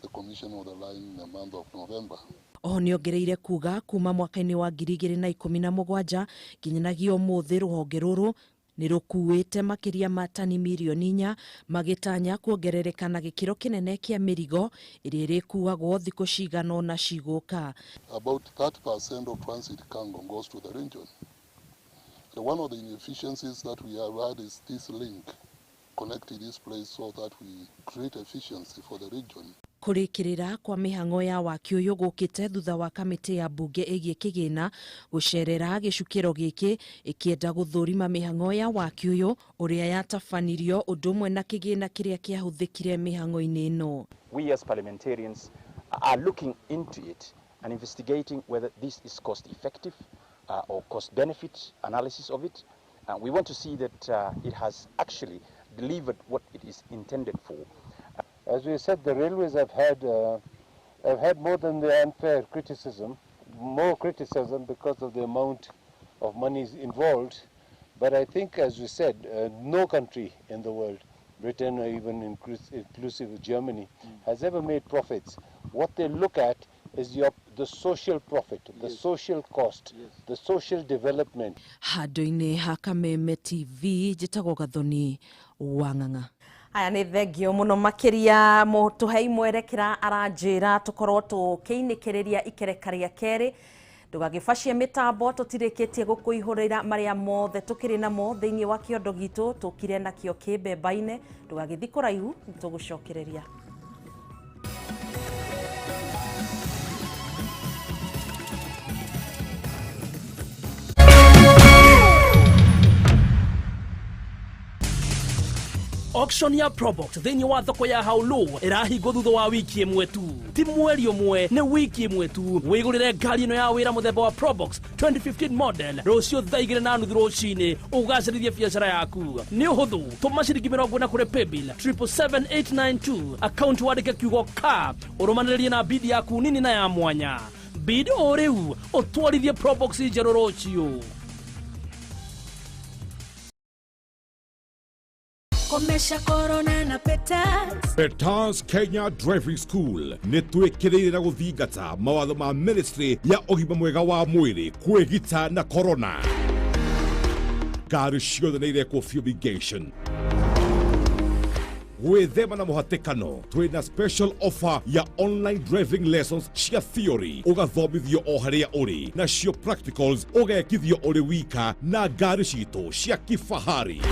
the commission of the line in the month of November. Oho nĩongereire kuga kuma mwaka-inĩ wa 2017 nginyanagia ũmũthĩ rũhonge rũrũ nĩ rũkuĩte makĩria ma tani mirioni 4 magĩtanya kuongerereka na gĩkĩro kĩnene kĩa mĩrigo ĩrĩa ĩrĩkuagwo thikũ cigana ũna cigũka. About 30% of transit cargo goes to the region. So one of the inefficiencies that we have had is this link connecting this place so that we create efficiency for the region. Kũrĩkĩrĩra kwa mĩhang'o ya waki ũyũ gũkĩte thutha wa kamĩtĩ ya mbunge ĩgiĩ kĩgĩna gũcerera gĩcukĩro gĩkĩ ĩkĩenda gũthũrima mĩhang'o ya waki ũyũ ũrĩa yatabanirio ũndũ ũmwe na kĩgĩna kĩrĩa kĩahũthĩkire mĩhang'o-inĩ ĩno. We as parliamentarians are looking into it and investigating whether this is cost effective or cost benefit analysis of it. We want to see that it has actually delivered what it is intended for. As we said, the railways have had more than the unfair criticism, more criticism because of the amount of money involved. But I think, as we said, no country in the world, Britain or even inclusive of Germany, has ever made profits. What they look at is the social profit, the social cost, the social development. Handũ-inĩ ha Kameme TV njĩtagwo Gathoni Wang'ang'a. Aya nĩ thengio mũno makĩria mũtũhei mwerekera aranjĩra tũkorwo tũkĩinĩkĩrĩria ikereka rĩa kerĩ. Ndũgagĩbacie mĩtambo tũtirĩkĩtie gũkũihũrĩra marĩa mothe tũkĩrĩ namo thĩinĩ wa kĩondo gitũ tũkire nakĩo kĩmbemba-inĩ. Ndũgagĩthiĩ kũraihu nĩtũgũcokereria. Auction ya Probox thĩinĩ wa thoko ya Haulu ĩrahingwo thutha wa wiki ĩmwe tu. Ti mweri ũmwe, nĩ wiki ĩmwe tu. Wĩgũrĩre ngari ĩno ya wĩra mũthemba wa Probox 2015 model rũciũ thaa 2:30 rũcinĩ ũgacĩrithie biacara yaku. Nĩ ũhũthũ, tũma ciringi 40 kũrĩ paybill 777892 account wandĩke kiugo ka ũrũmanĩrĩrie na bid yaku nini na ya mwanya. Bid o rĩu ũtwarithie Probox njerũ rũciũ. Komesha corona na Peters. Peters Kenya Driving School nĩ twĩkĩrĩire na gũthingata mawatho ma ministry ya ũgima mwega wa mwĩrĩ kwĩgita na corona. Ngari ciothe nĩ irekwo fumigation. Gwĩthema na mũhatĩkano twĩna special offer ya online driving lessons cia theory ũgathomithio o harĩa ũrĩ nacio practicals ũgekithio ũrĩ wika na ngari citũ cia kifahari.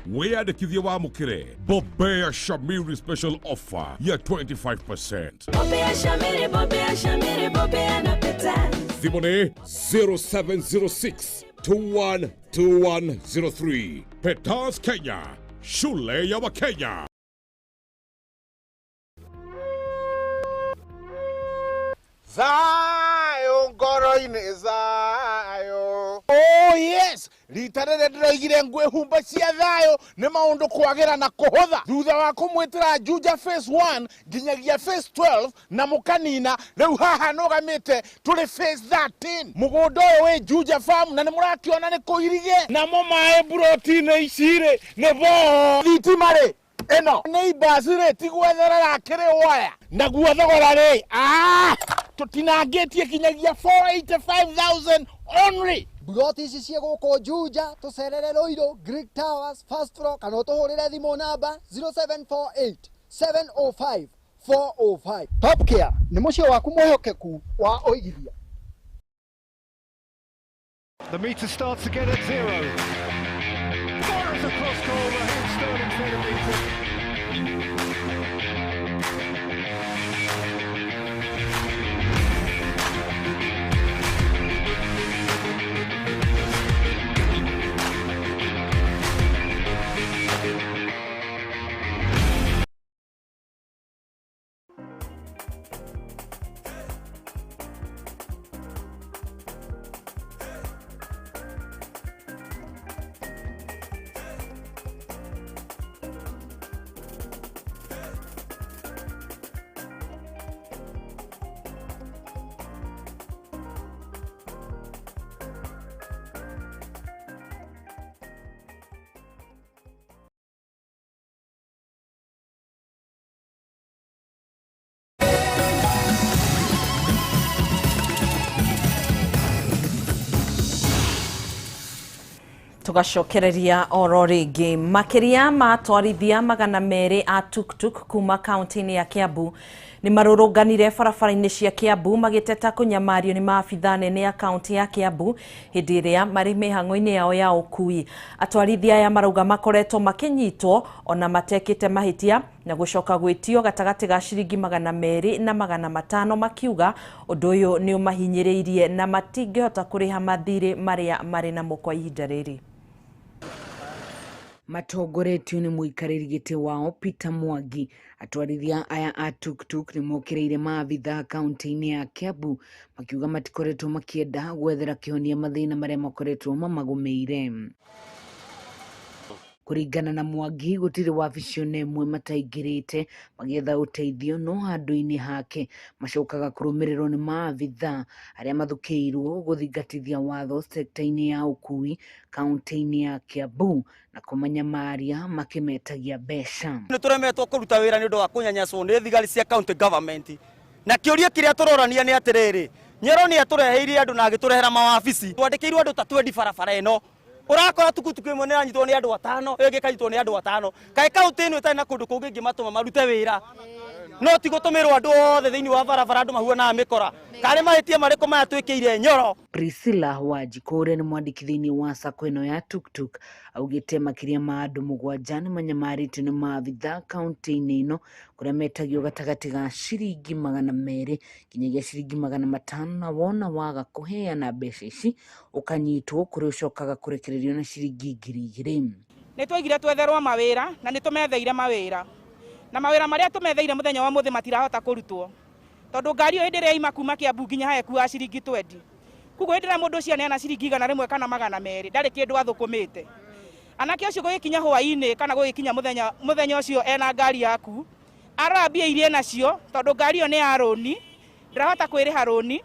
Wĩyandĩkithie wamũkĩre Bobea Shamiri special offer ya 25%. Bobea Shamiri, Bobea Shamiri, Bobea na Peters. Thimũ nĩ 0706 212103. Peters Kenya, shule ya Wakenya. Zayo ngoro-inĩ zayo. Oh yes, Rita rĩrĩa ndĩroigire ngwĩhumba cia thayũ nĩ maũndũ kwagĩra na kũhũtha thutha wa kũmwĩtĩra Juja phase 1 nginyagia phase 12 na mũkanina rĩu haha nũgamĩte tũrĩ phase 13. Mũgũnda ũyũ wĩ Juja farm na nĩ mũrakĩona nĩ kũirige namo maĩ mburoti-inĩ ici rĩ nĩ boo thitima rĩ ĩno nĩ ibasi rĩ ti gwetherera akĩrĩ waya naguo thogora rĩ tũtinangĩtie kinyagia 485,000 only. Mburoti ici ciĩ gũkũ Juja, tũcerere Ruiru, Greek Towers, first floor, kana ũtũhũrĩre thimũ namba 0748 705 405. Top Care nĩ mũciĩ waku mwĩhokeku wa ũigithia. The meter starts again at 0. Fires across goal, Raheem Sterling's there to meet it. Tugacokereria oro rĩngĩ makĩria ma atwarithia 200 a tuktuk kuma kaunti-inĩ ya Kiambu nĩ marũrũnganire barabara-inĩ cia Kiambu magĩteta kũnyamario nĩ maabitha nene a kaunti ya Kiambu hĩndĩ ĩrĩa marĩ mĩhang'o-inĩ yao ya ũkui. Atwarithia aya marauga makoretwo makĩnyitwo ona matekĩte mahĩtia na gũcoka gwĩtio gatagatĩ ga ciringi 200 na 500 makiuga ũndũ ũyũ nĩ ũmahinyĩrĩirie na matingĩhota kũrĩha mathirĩ marĩa marĩ namo kwa ihinda rĩrĩ. Matongoretio nĩ mũikarĩri gĩtĩ wao Peter Mwangi, atwarithia aya a tuktuk nĩ mokĩrĩire maabitha kaunti-inĩ ya Kiambu makiuga matikoretwo makĩenda gwethera kĩhonia mathĩna marĩa makoretwo mamagũmĩire. Kũringana na Mwangi, gũtirĩ wabici ona ĩmwe mataingĩrĩte magĩetha ũteithio, no handũ-inĩ hake macokaga kũrũmĩrĩrwo nĩ maabitha arĩa mathukĩirwo gũthingatithia watho sekta-inĩ ya ũkui kaunti-inĩ ya Kiambu na kũmanyamaria makĩmetagia mbeca. Nĩ tũremetwo kũruta wĩra nĩ ũndũ wa kũnyanyaswo nĩ thigari cia county government, na kĩũria kĩrĩa tũrorania nĩ atĩrĩrĩ, Nyoro nĩ atũreheire andũ na agĩtũrehera mawabici, twandĩkĩirwo andũ ta 20 barabara ĩno. Ũrakora tukutuku ĩmwe nĩranyitwo nĩ andũ atano, ĩyo ĩngĩ ĩkanyitwo nĩ andũ atano. Kaĩ kaunti ĩno ĩtarĩ na kũndũ kũngĩ ĩngĩmatũma marute wĩra? No ti gũtũmĩrwo andũ othe thĩinĩ wa barabara andũ mahuanaga mĩkora. Karĩ mahĩtia marĩkũ maya twĩkĩire Nyoro? Priscilla Wanjikũ ũrĩa nĩ mwandĩki thĩinĩ wa sacco ĩno ya tuktuk augĩte makĩria ma andũ 7 nĩ manyamarĩtio nĩ maabitha kaunti-inĩ ĩno kũrĩa metagio gatagatĩ ga ciringi 200 nginyagia ciringi 500 na wona waga kũheana mbeca ici ũkanyitwo kũrĩa ũcokaga kũrekererio na ciringi 2,000. Nĩ twaigire twetherwo mawĩra na nĩ tũmetheire mawĩra, na mawĩra marĩa tũmetheire mũthenya wa mũthĩ matirahota kũrutwo tondũ ngari ĩyo hĩndĩ ĩrĩa ima kuma Kiambu nginya hae kuaga ciringi 20. Koguo hĩndĩ ĩrĩa mũndũ ũcio aneana ciringi 100 kana 200 ndarĩ kĩndũ athũkũmĩte. Anake ũcio gũgĩkinya hwaĩ-inĩ kana gũgĩkinya mũthenya ũcio ena ngari yaku, arora mbia iria enacio tondũ ngari ĩyo nĩ ya rũni, ndarahota kwĩrĩha rũni,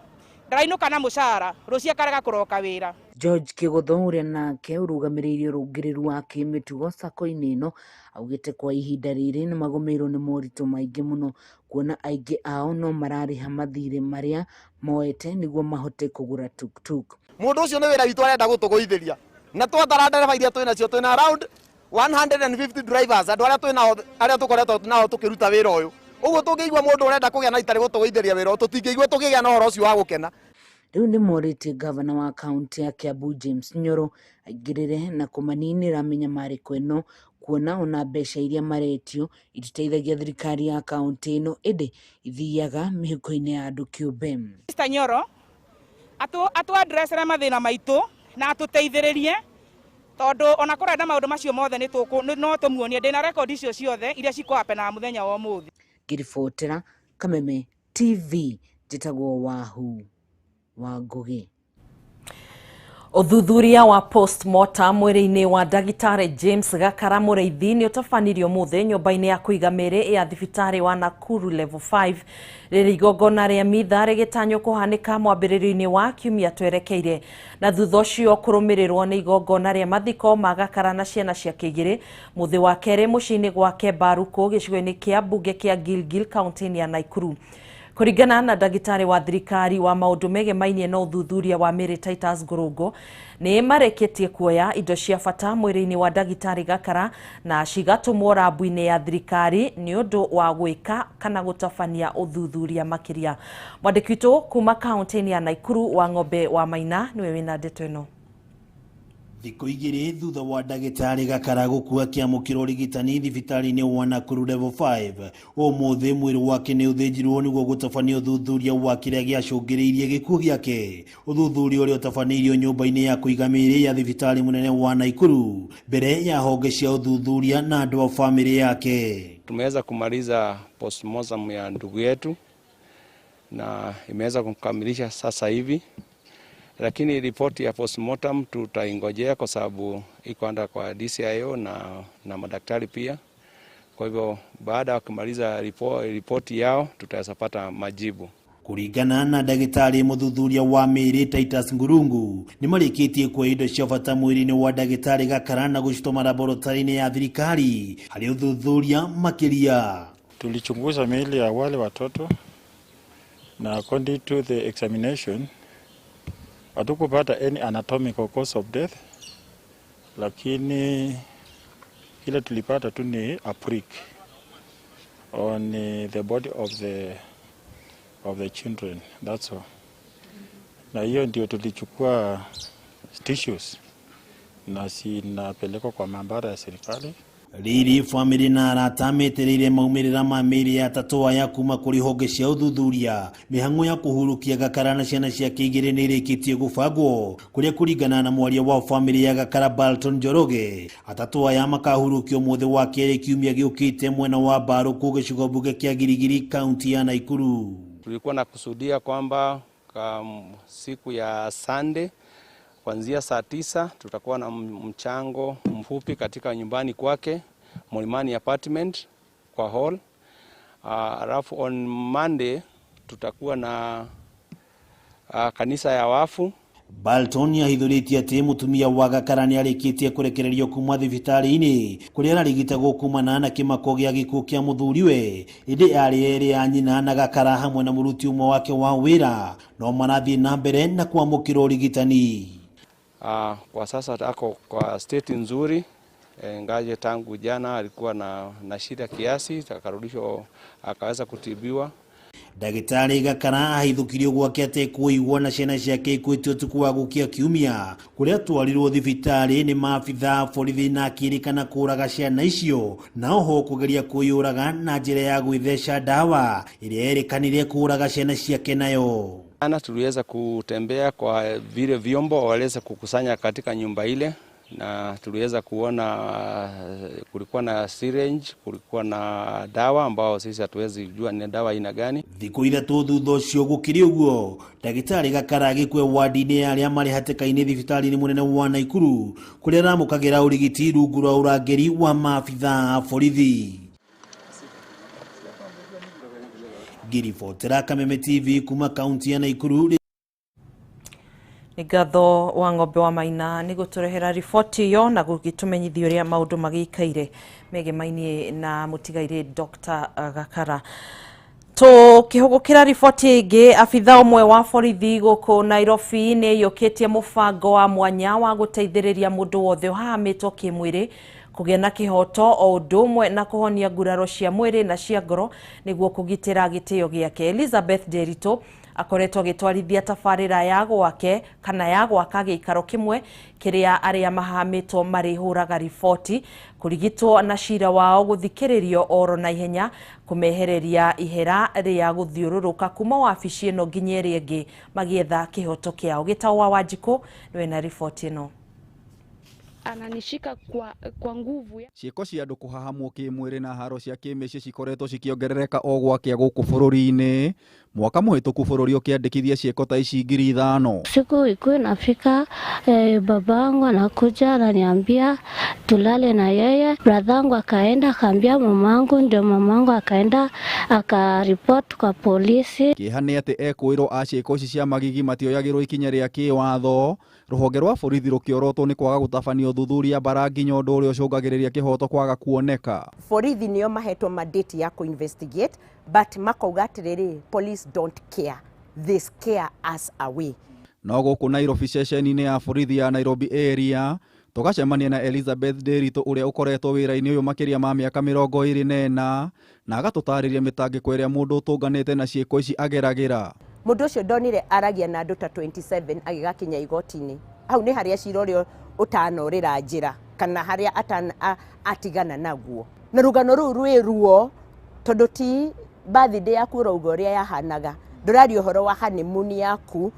ndarainũka na mũcara, rũciũ akarega kũroka wĩra. George Kĩgũtho ũrĩa nake ũrũgamĩrĩire ũrũngĩrĩru wa kĩmĩtugo sacco-inĩ ĩno augĩte kwa ihinda rĩrĩ nĩ magũmĩirwo nĩ moritũ maingĩ mũno kuona aingĩ ao no mararĩha mathirĩ marĩa moete nĩguo mahote kũgũra tuktuk. Mũndũ ũcio nĩ wĩra witũ arenda gũtũgũithĩria, na twatara ndereba iria twĩ nacio twĩna around 150 drivers, andũ arĩa twĩ nao arĩa tũkoretwo nao tũkĩruta wĩra ũyũ. Ũguo tũngĩigua mũndũ ũrenda kũgĩa na itarĩ gũtũgũithĩria wĩra ũyũ, tũtingĩigua tũkĩgĩa na ũhoro ũcio wa gũkena. Rĩu nĩ morĩtie gavana wa kaunti ya Kiambu James Nyoro aingĩrĩre na kũmaninĩra mĩnyamarĩko ĩno kuona ona mbeca iria maretio ititeithagia thirikari ya kaunti ĩno ĩndĩ ithiaga mĩhuko-inĩ ya andũ kĩũmbe. Mr Nyoro atũ addressere mathĩna maitũ na atũteithĩrĩrie tondũ ona kũrenda maũndũ macio mothe no tũmuonie. Ndĩna rekondi icio ciothe iria cikũhapenaga mũthenya wa ũmũthĩ. Ngĩribotera Kameme TV, njĩtagwo Wahu wa Ngũgĩ. Ũthuthuria wa postmortem mwĩrĩ-inĩ wa ndagĩtarĩ James Gakara Mũrĩithi nĩ ũtabanirio ũmũthĩ nyũmba-inĩ ya kũiga mĩĩrĩ ya thibitarĩ wa Nakuru Level 5 rĩrĩ igongona rĩa mitha rĩgĩtanywo kũhanĩka mwambĩrĩrio-inĩ wa kiumia twerekeire, na thutha ũcio kũrũmĩrĩrwo nĩ igongona rĩa mathiko ma Gakara na ciana ciake igĩrĩ mũthĩ wa kerĩ mũciĩ-inĩ gwake Mbaruku gĩcigo-inĩ kĩa mbunge kĩa Gilgil kaunti-inĩ ya Nakuru. Kũringana na ndagĩtarĩ wa thirikari wa maũndũ megemainie na ũthuthuria wa mĩĩrĩ Titus Ngũrũngũ, nĩ marĩkĩtie kuoya indo cia bata mwĩrĩ-inĩ wa ndagĩtarĩ Gakara na cigatũmwo rambu-inĩ ya thirikari nĩ ũndũ wa gwĩka kana gũtabania ũthuthuria makĩria. Mwandĩki witũ kuma kaunti-inĩ ya Nakuru wa Ng'ombe wa Maina nĩwe wĩna ndeto ĩno. Thikũ igĩrĩ thutha wa ndagĩtarĩ Gakara gũkua kĩamũkĩra ũrigitani thibitarĩ-inĩ wa Nakuru Level 5, ũmũthĩ mwĩrĩ wake nĩ ũthĩnjirwo nĩguo gũtabania ũthuthuria wa kĩrĩa gĩacũngĩrĩirie gĩkuũ gĩake. Ũthuthuria ũrĩa ũtabanĩirio nyũmba-inĩ ya kũiga mĩĩrĩ ya thibitarĩ mũnene wa Nakuru mbere ya honge cia ũthuthuria na andũ a bamĩrĩ yake. Tumeweza kumaliza postmortem ya ndugu yetu na imeweza kukamilisha sasa hivi, lakini ripoti ya postmortem tutaingojea kwa sababu iko under kwa DCIO na madaktari pia. Kwa hivyo baada ya kumaliza ripoti yao tutaweza pata majibu. Kũringana na ndagĩtarĩ mũthuthuria wa mĩĩrĩ Titus Ngurungu, nĩ marĩkĩtie kuoya indo cia bata mwĩrĩ-inĩ wa ndagĩtarĩ Gakara na gũcitũma laboratory-inĩ ya thirikari harĩ ũthuthuria makĩria. Tulichunguza miili ya wale watoto na according to the examination hatukupata any anatomical cause of death, lakini kile tulipata tu ni a prick on the body of the children, that's all. Na hiyo ndio tulichukua tissues na zinapelekwa kwa maabara ya serikali. Rĩrĩ bamĩrĩ na arata metereire maumĩrĩra ma mĩĩrĩ ya atatũ aya kuma kũrĩ honge cia ũthuthuria. Mĩhang'o ya kũhurũkia Gakara na ciana ciake igĩrĩ nĩ ĩrĩkĩtie gũbangwo, kũrĩa kũringana na mwaria wa bamĩrĩ ya Gakara Balton Njoroge, atatũ aya makahurũkio mũthĩ wa kerĩ kiumia gĩũkĩte mwena wa Mbaruku gĩcigo mbunge kĩa Girigiri kaunti ya Nakuru. Tulikuwa na kusudia kwamba siku ya Sunday kuanzia saa 9 tutakuwa na mchango mfupi katika nyumbani kwake Mlimani apartment kwa hall. Alafu on Monday tutakuwa na kanisa ya wafu. Balton yahithũrĩtie atĩ mũtumia wa Gakara nĩarĩkĩtie kũrekererio kuma thibitarĩ-inĩ kũrĩa ararigitagwo kumana na kĩmako gĩa gĩkuũ kĩa mũthuriwe, ĩndĩ arĩ erĩ a nyina na Gakara hamwe na mũruti ũmwe wake wa wĩra no marathiĩ na mbere na kwamũkĩra ũrigitani. Kwa sasa ako kwa state nzuri, ingaje tangu jana alikuwa na shida kiasi, akarudishwa akaweza kutibiwa. Ndagĩtarĩ Gakara ahithũkirio gwake atekũigua na ciana ciake ikuĩte ũtukũ wa gũkia kiumia kũrĩa atwarirwo thibitarĩ nĩ maabitha borithi na akĩrĩkana kũraga ciana icio na oho kũgeria kwĩyũraga na njĩra ya gwĩtheca ndawa ĩrĩa erĩkanire kũraga ciana ciake nayo. Jana tuliweza kutembea kwa vile vyombo waliweza kukusanya katika nyumba ile, na tuliweza kuona kulikuwa na syringe, kulikuwa na dawa ambao sisi hatuwezi jua ni dawa aina gani. Thikũ ithatũ thutha ũcio gũkĩrĩ ũguo, ndagĩtarĩ Gakara agĩkua wadi-inĩ ya arĩa marĩ hatĩka-inĩ thibitarĩ-inĩ mũnene wa Nakuru kũrĩa aramũkagĩra ũrigiti rungu rwa ũrangĩri wa maabitha a borithi. Ngĩribotera Kameme TV kuma kaunti ya Nakuru. Nĩ ngatho wa Ng'ombe wa Maina nĩ gũtũrehera riboti ĩyo na gũgĩtũmenyithia ũrĩa maũndũ magĩikaire megemainie na mũtigairĩ Dr. Gakara. Tũkĩhũgũkĩra riboti ĩngĩ, abitha ũmwe wa borithi gũkũ Nairobi nĩ aiyũkĩtie mũbango wa mwanya wa gũteithĩrĩria mũndũ wothe ũhahamĩtwo kĩmwĩrĩ kũgĩa na kĩhoto o ũndũ ũmwe na kũhonia nguraro cia mwĩrĩ na cia ngoro nĩguo kũgitĩra gĩtĩo gĩake. Elizabeth Nderitu akoretwo agĩtwarithia tabarĩra ya gwake kana ya gwaka gĩikaro kĩmwe kĩrĩa arĩa mahamĩtwo marĩhũraga riboti kũrigitwo na cira wao gũthikĩrĩrio oro na ihenya kũmehereria ihera rĩa gũthiũrũrũka kuma wabici ĩno nginya ĩrĩa ĩngĩ magĩetha kĩhoto kĩao. Gĩtau wa Wanjikũ nĩwe na riboti ĩno. Ananishika kwa nguvu. Ciĩko cia andũ kũhahamwo kĩmwĩrĩ na haro cia kĩmĩciĩ cikoretwo cikĩongerereka o gwakĩa gũkũ bũrũri-inĩ. Mwaka mũhĩtũku bũrũri ũkĩandĩkithia ciĩko ta ici 5,000. Siku ikuwe nafika, babangu anakuja ananiambia tulale na yeye. Bradhangu akaenda akaambia mamangu, ndio mamangu akaenda akaripoti kwa polisi. Kĩeha nĩ atĩ ekũĩrwo a ciĩko ici cia magigi matioyagĩrwo ikinya rĩa kĩwatho. Rũhonge rwa borithi rũkĩorotwo nĩ kwaga gũtabania ũthuthuria bara nginya ũndũ ũrĩa ũcũngagĩrĩria kĩhoto kwaga kuoneka. Borithi nĩo mahetwo mandate ya kũ-investigate, but makauga atĩrĩrĩ, police don't care, they scare us away. No gũkũ Nairobi ceceni-inĩ ya borithi ya Nairobi area tũgacemania na Elizabeth Nderitu ũrĩa ũkoretwo wĩra-inĩ ũyũ makĩria ma mĩaka 24 na agatũtarĩria mĩtangĩko ĩrĩa mũndũ ũtũnganĩte na ciĩko ici ageragĩra. Mũndũ ũcio ndonire aragia na andũ ta 27 agĩgakinya igoti-inĩ. Hau nĩ harĩa cira ũrĩa ũtanorĩra njĩra kana harĩa atigana naguo. Na rũgano rũu rwĩ ruo tondũ ti birthday yaku ũrauga ũrĩa yahanaga, ndũraria ũhoro wa honeymoon yaku,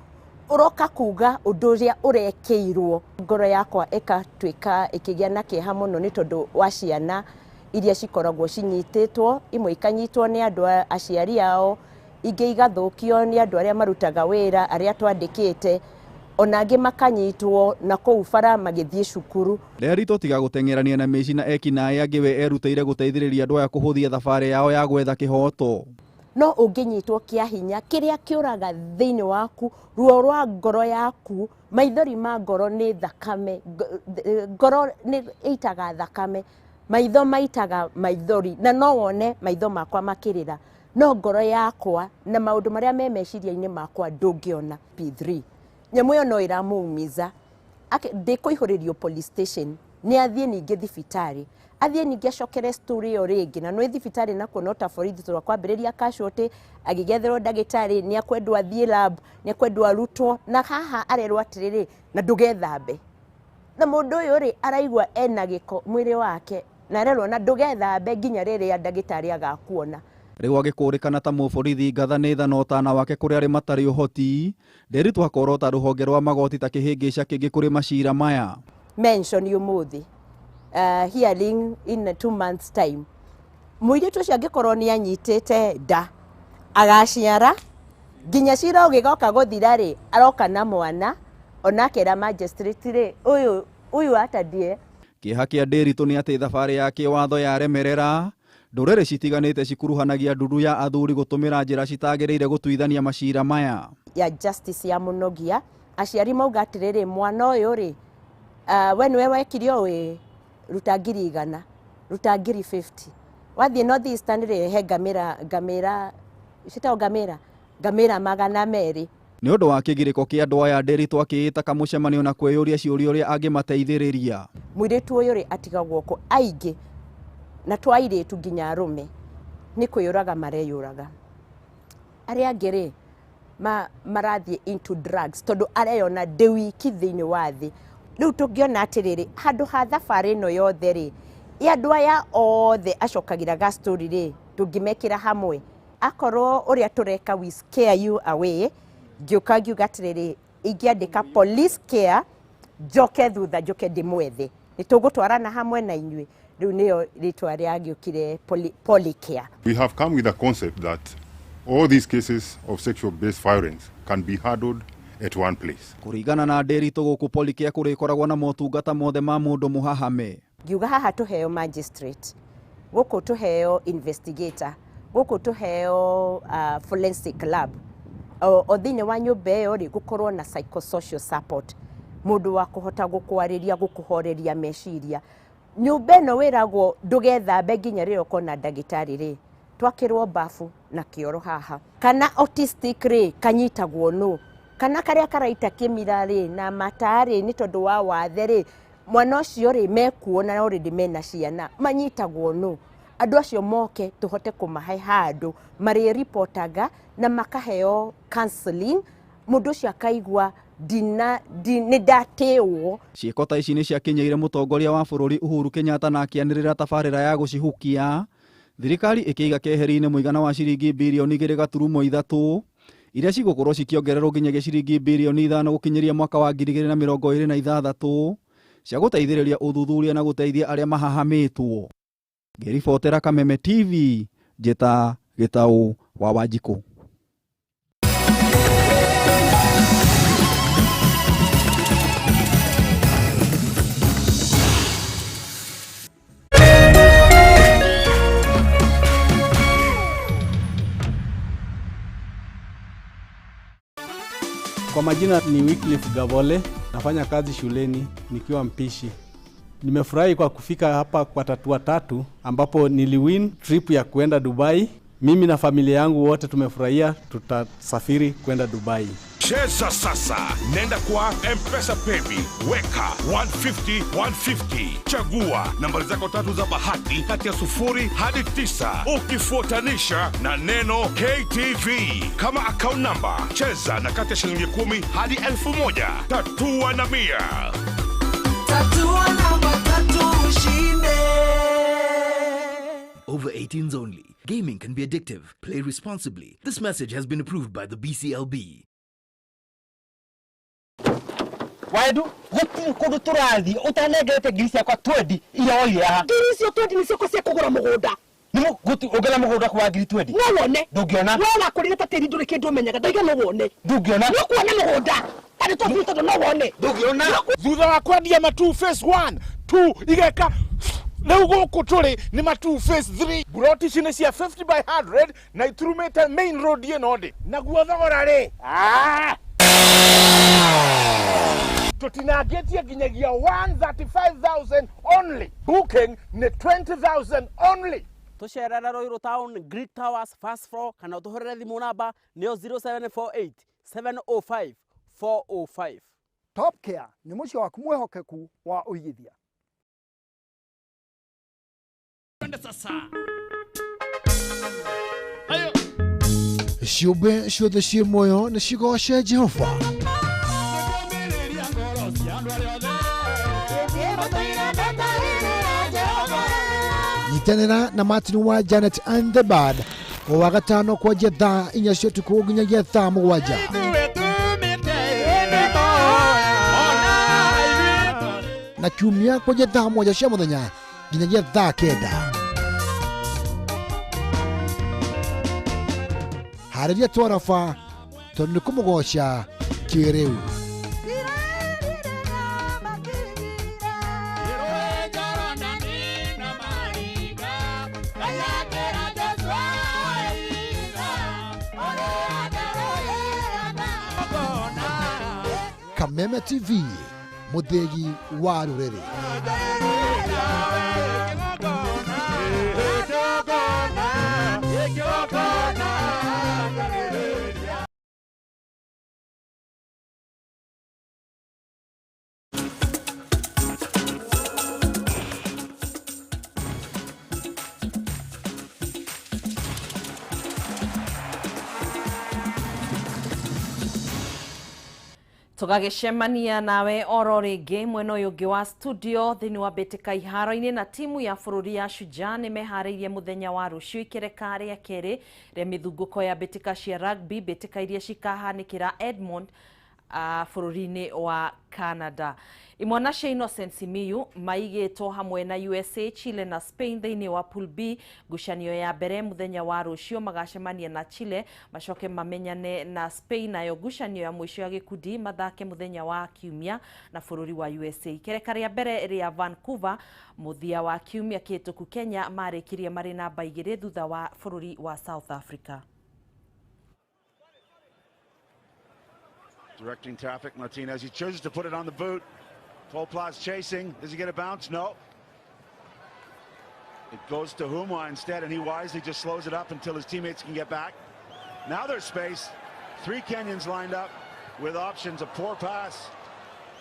ũroka kuga ũndũ ũrĩa ũrekĩirwo. Ngoro yakwa ĩgatuĩka ĩkĩgĩa na kĩeha mũno nĩ tondũ wa ciana iria cikoragwo cinyitĩtwo, imwe ikanyitwo nĩ andũ aciari ao, ingĩ igathũkio nĩ andũ arĩa marutaga wĩra arĩa twandĩkĩte, ona angĩ makanyitwo na kũu bara magĩthiĩ cukuru. Nderitu tiga gũteng'erania na mĩici na ekinaĩ angĩ we erutĩire gũteithĩrĩria andũ aya kũhũthia thabarĩ yao ya gwetha kĩhoto. No ũngĩnyitwo kĩa hinya kĩrĩa kĩũraga thĩinĩ waku, ruo rwa ngoro yaku, maithori ma ngoro nĩ thakame, ngoro nĩ ĩitaga thakame, maitho maitaga maithori, na no wone maitho makwa makĩrĩra, no ngoro yakwa na maũndũ marĩa me meciria-inĩ makwa ndũngĩona. P3 nyamũ ĩyo no ĩramũumiza, ndĩkũihũrĩrio police station, nĩ athiĩ ningĩ thibitarĩ, athiĩ ningĩ acokere story ĩyo rĩngĩ, na nĩ thibitarĩ nakuo no ta borithi tondũ akwambĩrĩria casualty, agĩgetherwo ndagĩtarĩ, nĩ akwendwo athiĩ lab, nĩ akwendwo arutwo, na haha arerwo atĩrĩrĩ, na ndũgethambe. Na mũndũ ũyũ rĩ araigua ena gĩko mwĩrĩ wake, na arerwo na ndũgethambe nginya rĩrĩa ndagĩtarĩ agakuona. Rĩu agĩkũrĩkana ta mũborithi ngatha nĩ tha na ũtana wake kũrĩ arĩa matarĩ ũhoti, Nderitu akorota rũhonge rwa magoti ta kĩhĩngĩca kĩngĩ kũrĩ macira maya. Mention ũmũthĩ, hearing in 2 months time. Mũirĩtu ũcio angĩkorwo nĩ anyitĩte nda agaciara nginya cira ũgĩgoka gũthira rĩ, aroka na mwana ona akera magistrate rĩ, ũyũ atandie. Kĩeha kĩa Nderitu nĩ atĩ thabarĩ ya kĩwatho yaremerera, ndũrĩrĩ citiganĩte cikuruhanagia ndundu ya athuri gũtũmĩra njĩra citagĩrĩire gũtuithania macira maya. Ya justice ya mũnogia, aciari mauga atĩrĩrĩ, mwana ũyũ rĩ, we nĩwe wekire ũũ, ruta 100,000, ruta 50,000. Wathiĩ North Eastern rĩ, he ngamĩra, ngamĩra, citagwo ngamĩra, ngamĩra 200. Nĩ ũndũ wa kĩgirĩko kĩa andũ aya, Nderitu akĩĩta kamũcemanio na kwĩyũria ciũria ũrĩa angĩmateithĩrĩria. Mũirĩtu ũyũ rĩ atigagwo kũ aingĩ na twa airĩtu nginya arũme nĩ kwĩyũraga mareyũraga. Arĩa angĩ rĩ marathiĩ into drugs tondũ areyona ndĩ wiki thĩinĩ wa thĩ. Rĩu tũngĩona atĩrĩrĩ, handũ ha thabarĩ ĩno yothe rĩ, ya andũ aya othe acokagĩra ga story rĩ, tũngĩmekĩra hamwe, akorwo ũrĩa tũreka we scare you away, ngĩũka ngiuga atĩrĩrĩ, ingĩandĩka police care, njoke thutha njoke ndĩmwethe, nĩ tũgũtwarana hamwe na inyuĩ. Rĩu nĩyo rĩtwa rĩagĩũkire Polycare. We have come with a concept that all these cases of sexual-based violence can be handled at one place. Kũringana na Nderitu gũkũ Polycare kũrĩkoragwo na motungata mothe ma mũndũ mũhahame. Ngiuga haha tũheo magistrate, gũkũ tũheo investigator, gũkũ tũheo forensic lab. O thĩinĩ wa nyũmba ĩyo rĩ, gũkorwo na psychosocial support, mũndũ wa kũhota gũkwarĩria, gũkũhoreria meciria. Nyũmba ĩno wĩragwo ndũgethambe nginya rĩrĩa ũkona ndagĩtarĩ rĩ, twakĩrwo bafu na kĩoro haha. Kana autistic rĩ, kanyitagwo nũ? Kana karĩa karaita kĩmira rĩ, na mata rĩ, nĩ tondũ wa wathe rĩ, mwana ũcio rĩ, mekuona already mena ciana, manyitagwo nũ? Andũ acio moke tũhote kũmahe handũ marĩripotaga na makaheo counseling, mũndũ ũcio akaigua nĩ ndatĩwo. Ciĩko ta ici nĩ ciakinyĩire mũtongoria wa bũrũri Uhuru Kenyatta na akĩanĩrĩra tabarĩra ya gũcihukia. Thirikari ĩkĩiga keheri-inĩ mũigana wa ciringi birioni 2.3 iria cigũkorwo cikĩongererwo nginyagia ciringi birioni 5 gũkinyĩria mwaka wa 2026. cia gũteithĩrĩria ũthuthuria na gũteithia arĩa mahahamĩtwo. Ngĩribotera Kameme TV, njĩta Gĩtaũ wa Wanjikũ. Kwa majina ni Wycliffe Gavole, nafanya kazi shuleni nikiwa mpishi. Nimefurahi kwa kufika hapa kwa Tatua Tatu ambapo niliwin trip ya kuenda Dubai. Mimi na familia yangu wote tumefurahia, tutasafiri kwenda Dubai. Cheza sasa, nenda kwa M-Pesa Paybill, weka 150 150, chagua nambari zako tatu za bahati kati ya 0 hadi 9, ukifuatanisha na neno KTV kama account number. Cheza na kati ya shilingi 10 hadi 1000. Tatua na 100. Tatua namba tatu ushinde. Over 18s only. Gaming can be addictive. Play responsibly. This message has been approved by the BCLB. Waendu gutiri kundu turathi utanengerete ngiri ciakwa 20 iria woire haha. Ngiri icio 20 nĩ cioko cia kũgũra mũgũnda. Ũngĩona mũgũnda kwa ngiri 20? No wone. Ndũngĩona. No wakũrire ta tĩri ndũrĩ kĩndũ ũmenyaga ndaiga no wone. Ndũngĩona. No kuona mũgũnda. Tarĩ tondũ tondũ no wone. Ndũngĩona. Thutha wa kwendia matu phase 1 2 igeka rĩu gũkũ tũrĩ nĩ matu phase 3. Buroti ici nĩ cia 50 by 100 na iturumĩte main road ĩno ndĩ. Naguo thogora rĩ, tũtinangĩtie nginyagia 135,000 only. Booking nĩ 20,000 only. Tũcerere Ruiru Town, Greek Towers, first floor, kana ũtũhũrĩre thimũ namba nĩyo 0748 705 405. Top Care nĩ mũciĩ waku mwĩhokeku wa ũigithia. Ciũmbe ciothe ciĩ muoyo nĩ cigoce Jehova. Nyitanĩra na Martin wa Janet and the Band o wa gatano kwanjia thaa 4 cia ũtukũ nginyagia thaa 7. Na kiumia kwanjia thaa 1 cia mũthenya nginyagia thaa 9. Harĩria twaraba tondũ nĩ kũmũgoca kĩrĩu. Kameme TV, mũthĩgi wa rũrĩrĩ. Tugagĩcemania nawe oro rĩngĩ mwena ũyũ ũngĩ wa studio thĩinĩ wa mbĩtĩka iharo-inĩ na timu ya bũrũri ya Shujaa nĩ meharĩirie mũthenya wa rũciũ ikereka rĩa kerĩ rĩa mĩthungũko ya mbĩtĩka cia rugby, mbĩtĩka iria cikahanĩkĩra Edmond bũrũri-inĩ wa Canada. Imwana cia Innocent Simiyu maigĩtwo hamwe na USA, Chile na Spain thĩinĩ wa Pool B. Ngucanio ya mbere mũthenya wa rũciũ magacemania na Chile macoke mamenyane na Spain, nayo ngucanio ya mũico ya gĩkundi mathake mũthenya wa kiumia na bũrũri wa USA. Ikereka rĩa mbere rĩa Vancouver mũthia wa kiumia kĩhĩtũku Kenya marĩkirie marĩ namba 2 thutha wa bũrũri wa South Africa. Directing traffic, Martinez, he chooses to put it on the boot. Tolplas chasing. Does he get a bounce? No. It goes to Humwa instead, and he wisely just slows it up until his teammates can get back. Now there's space. 3 Kenyans lined up with options. A poor pass,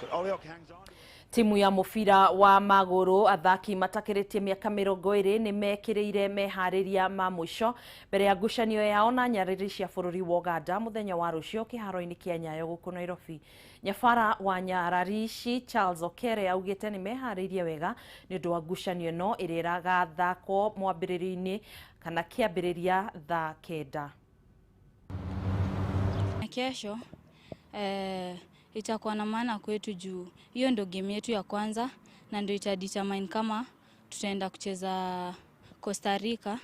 but Oliok hangs on. Timu ya mũbira wa magũrũ athaki matakĩrĩtie mĩaka 20 nĩ mekĩrĩire meharĩria ma mũico mbere ya ngucanio yao na nyarĩrĩ cia bũrũri wa Uganda mũthenya wa rũciũ kĩharo-inĩ kĩa Nyayo gũkũ Nairobi. Nyabara wa Nyararici Charles Okere augĩte nĩ meharĩirie wega nĩ ũndũ wa ngucanio ĩno ĩrĩa ĩragathakwo mwambĩrĩrio-inĩ kana kĩambĩrĩria thaa 9. Kesho Itakuwa na maana kwetu juu hiyo ndio game yetu ya kwanza na ndio itadetermine kama tutaenda kucheza Costa Rica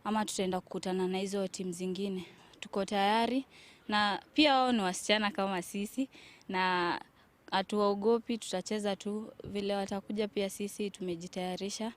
ama tutaenda kukutana na hizo timu zingine. Tuko tayari na pia wao ni wasichana kama sisi na hatuwaogopi, tutacheza tu vile watakuja, pia sisi tumejitayarisha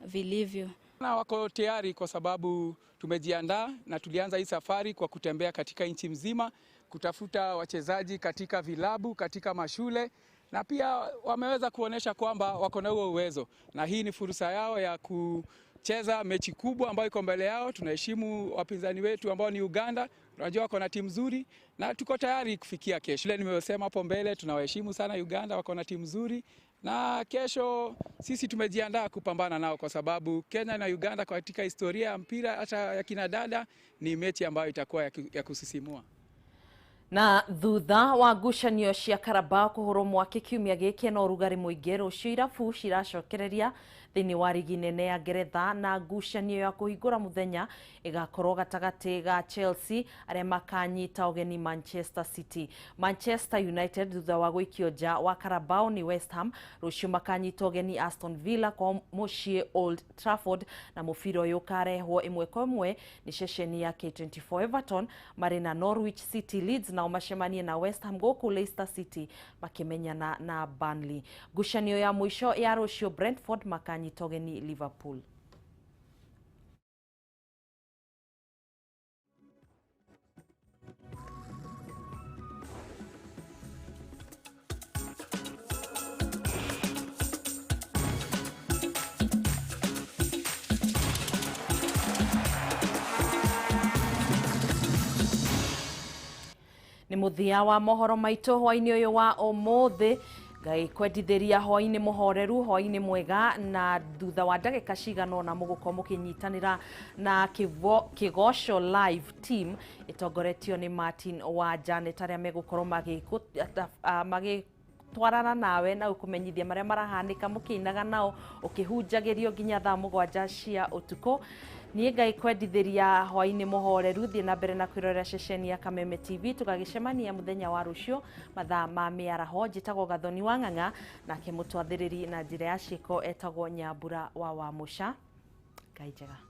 vilivyo. Na wako tayari kwa sababu tumejiandaa na tulianza hii safari kwa kutembea katika nchi mzima kutafuta wachezaji katika vilabu, katika mashule, na pia wameweza kuonesha kwamba wako na huo uwezo, na hii ni fursa yao ya kucheza mechi kubwa ambayo iko mbele yao. Tunaheshimu wapinzani wetu ambao ni Uganda, tunajua wako na timu nzuri na tuko tayari kufikia kesho. Ile nimesema hapo mbele, tunawaheshimu sana Uganda, wako na timu nzuri, na kesho sisi tumejiandaa kupambana nao kwa sababu Kenya na Uganda katika historia ya mpira hata ya kina dada ni mechi ambayo itakuwa ya kusisimua. Na thutha wa ngucanio cia Carabao kuhurwo mwaki kiumia giki na urugari muingi, rucio irabu ciracokereria thiini wa rigi nene ya Ngeretha na ngucanio ya kuhingura muthenya igakorwo gatagati ga Chelsea aria makanyita ugeni Manchester City. Manchester United thutha wa guikio nja wa Carabao ni West Ham, rucio makanyita ugeni Aston Villa kwa mucii Old Trafford, na mubira uyu ukarehwo imwe kwa imwe ni ceceni ya K24. Everton mari na Norwich City, Leeds nao macemanie na West Ham, guku Leicester City makimenyana na Burnley. Ngucanio ya mwisho ya rucio Brentford makanyita ugeni Liverpool. Nĩ mũthia wa mohoro maitũ hwainĩ ũyũ wa ũmũthĩ. Ngai kwendithĩria hwainĩ mũhoreru, hwainĩ mwega, na thutha wa ndagĩka cigana ũna mũgũkorwo mũkĩnyitanĩra na Kĩgoco Live Team ĩtongoretio nĩ Martin wa Janet, arĩa megũkorwo magĩtwarana nawe na gũkũmenyithia marĩa marahanĩka mũkĩinaga nao ũkĩhunjagĩrio nginya thaa 7 cia ũtukũ. Niĩ Ngai kwendithĩria hwainĩ mũhoreru, thiĩ na mbere na kwĩrorera ceceni ya Kameme TV. Tũgagĩcemania mũthenya wa rũciũ mathaa ma mĩaraho. Njĩtagwo Gathoni wa Ng'ang'a, nake mũtwathĩrĩri na njĩra ya ciĩko etagwo Nyambura wa Wamũca. Ngai njega.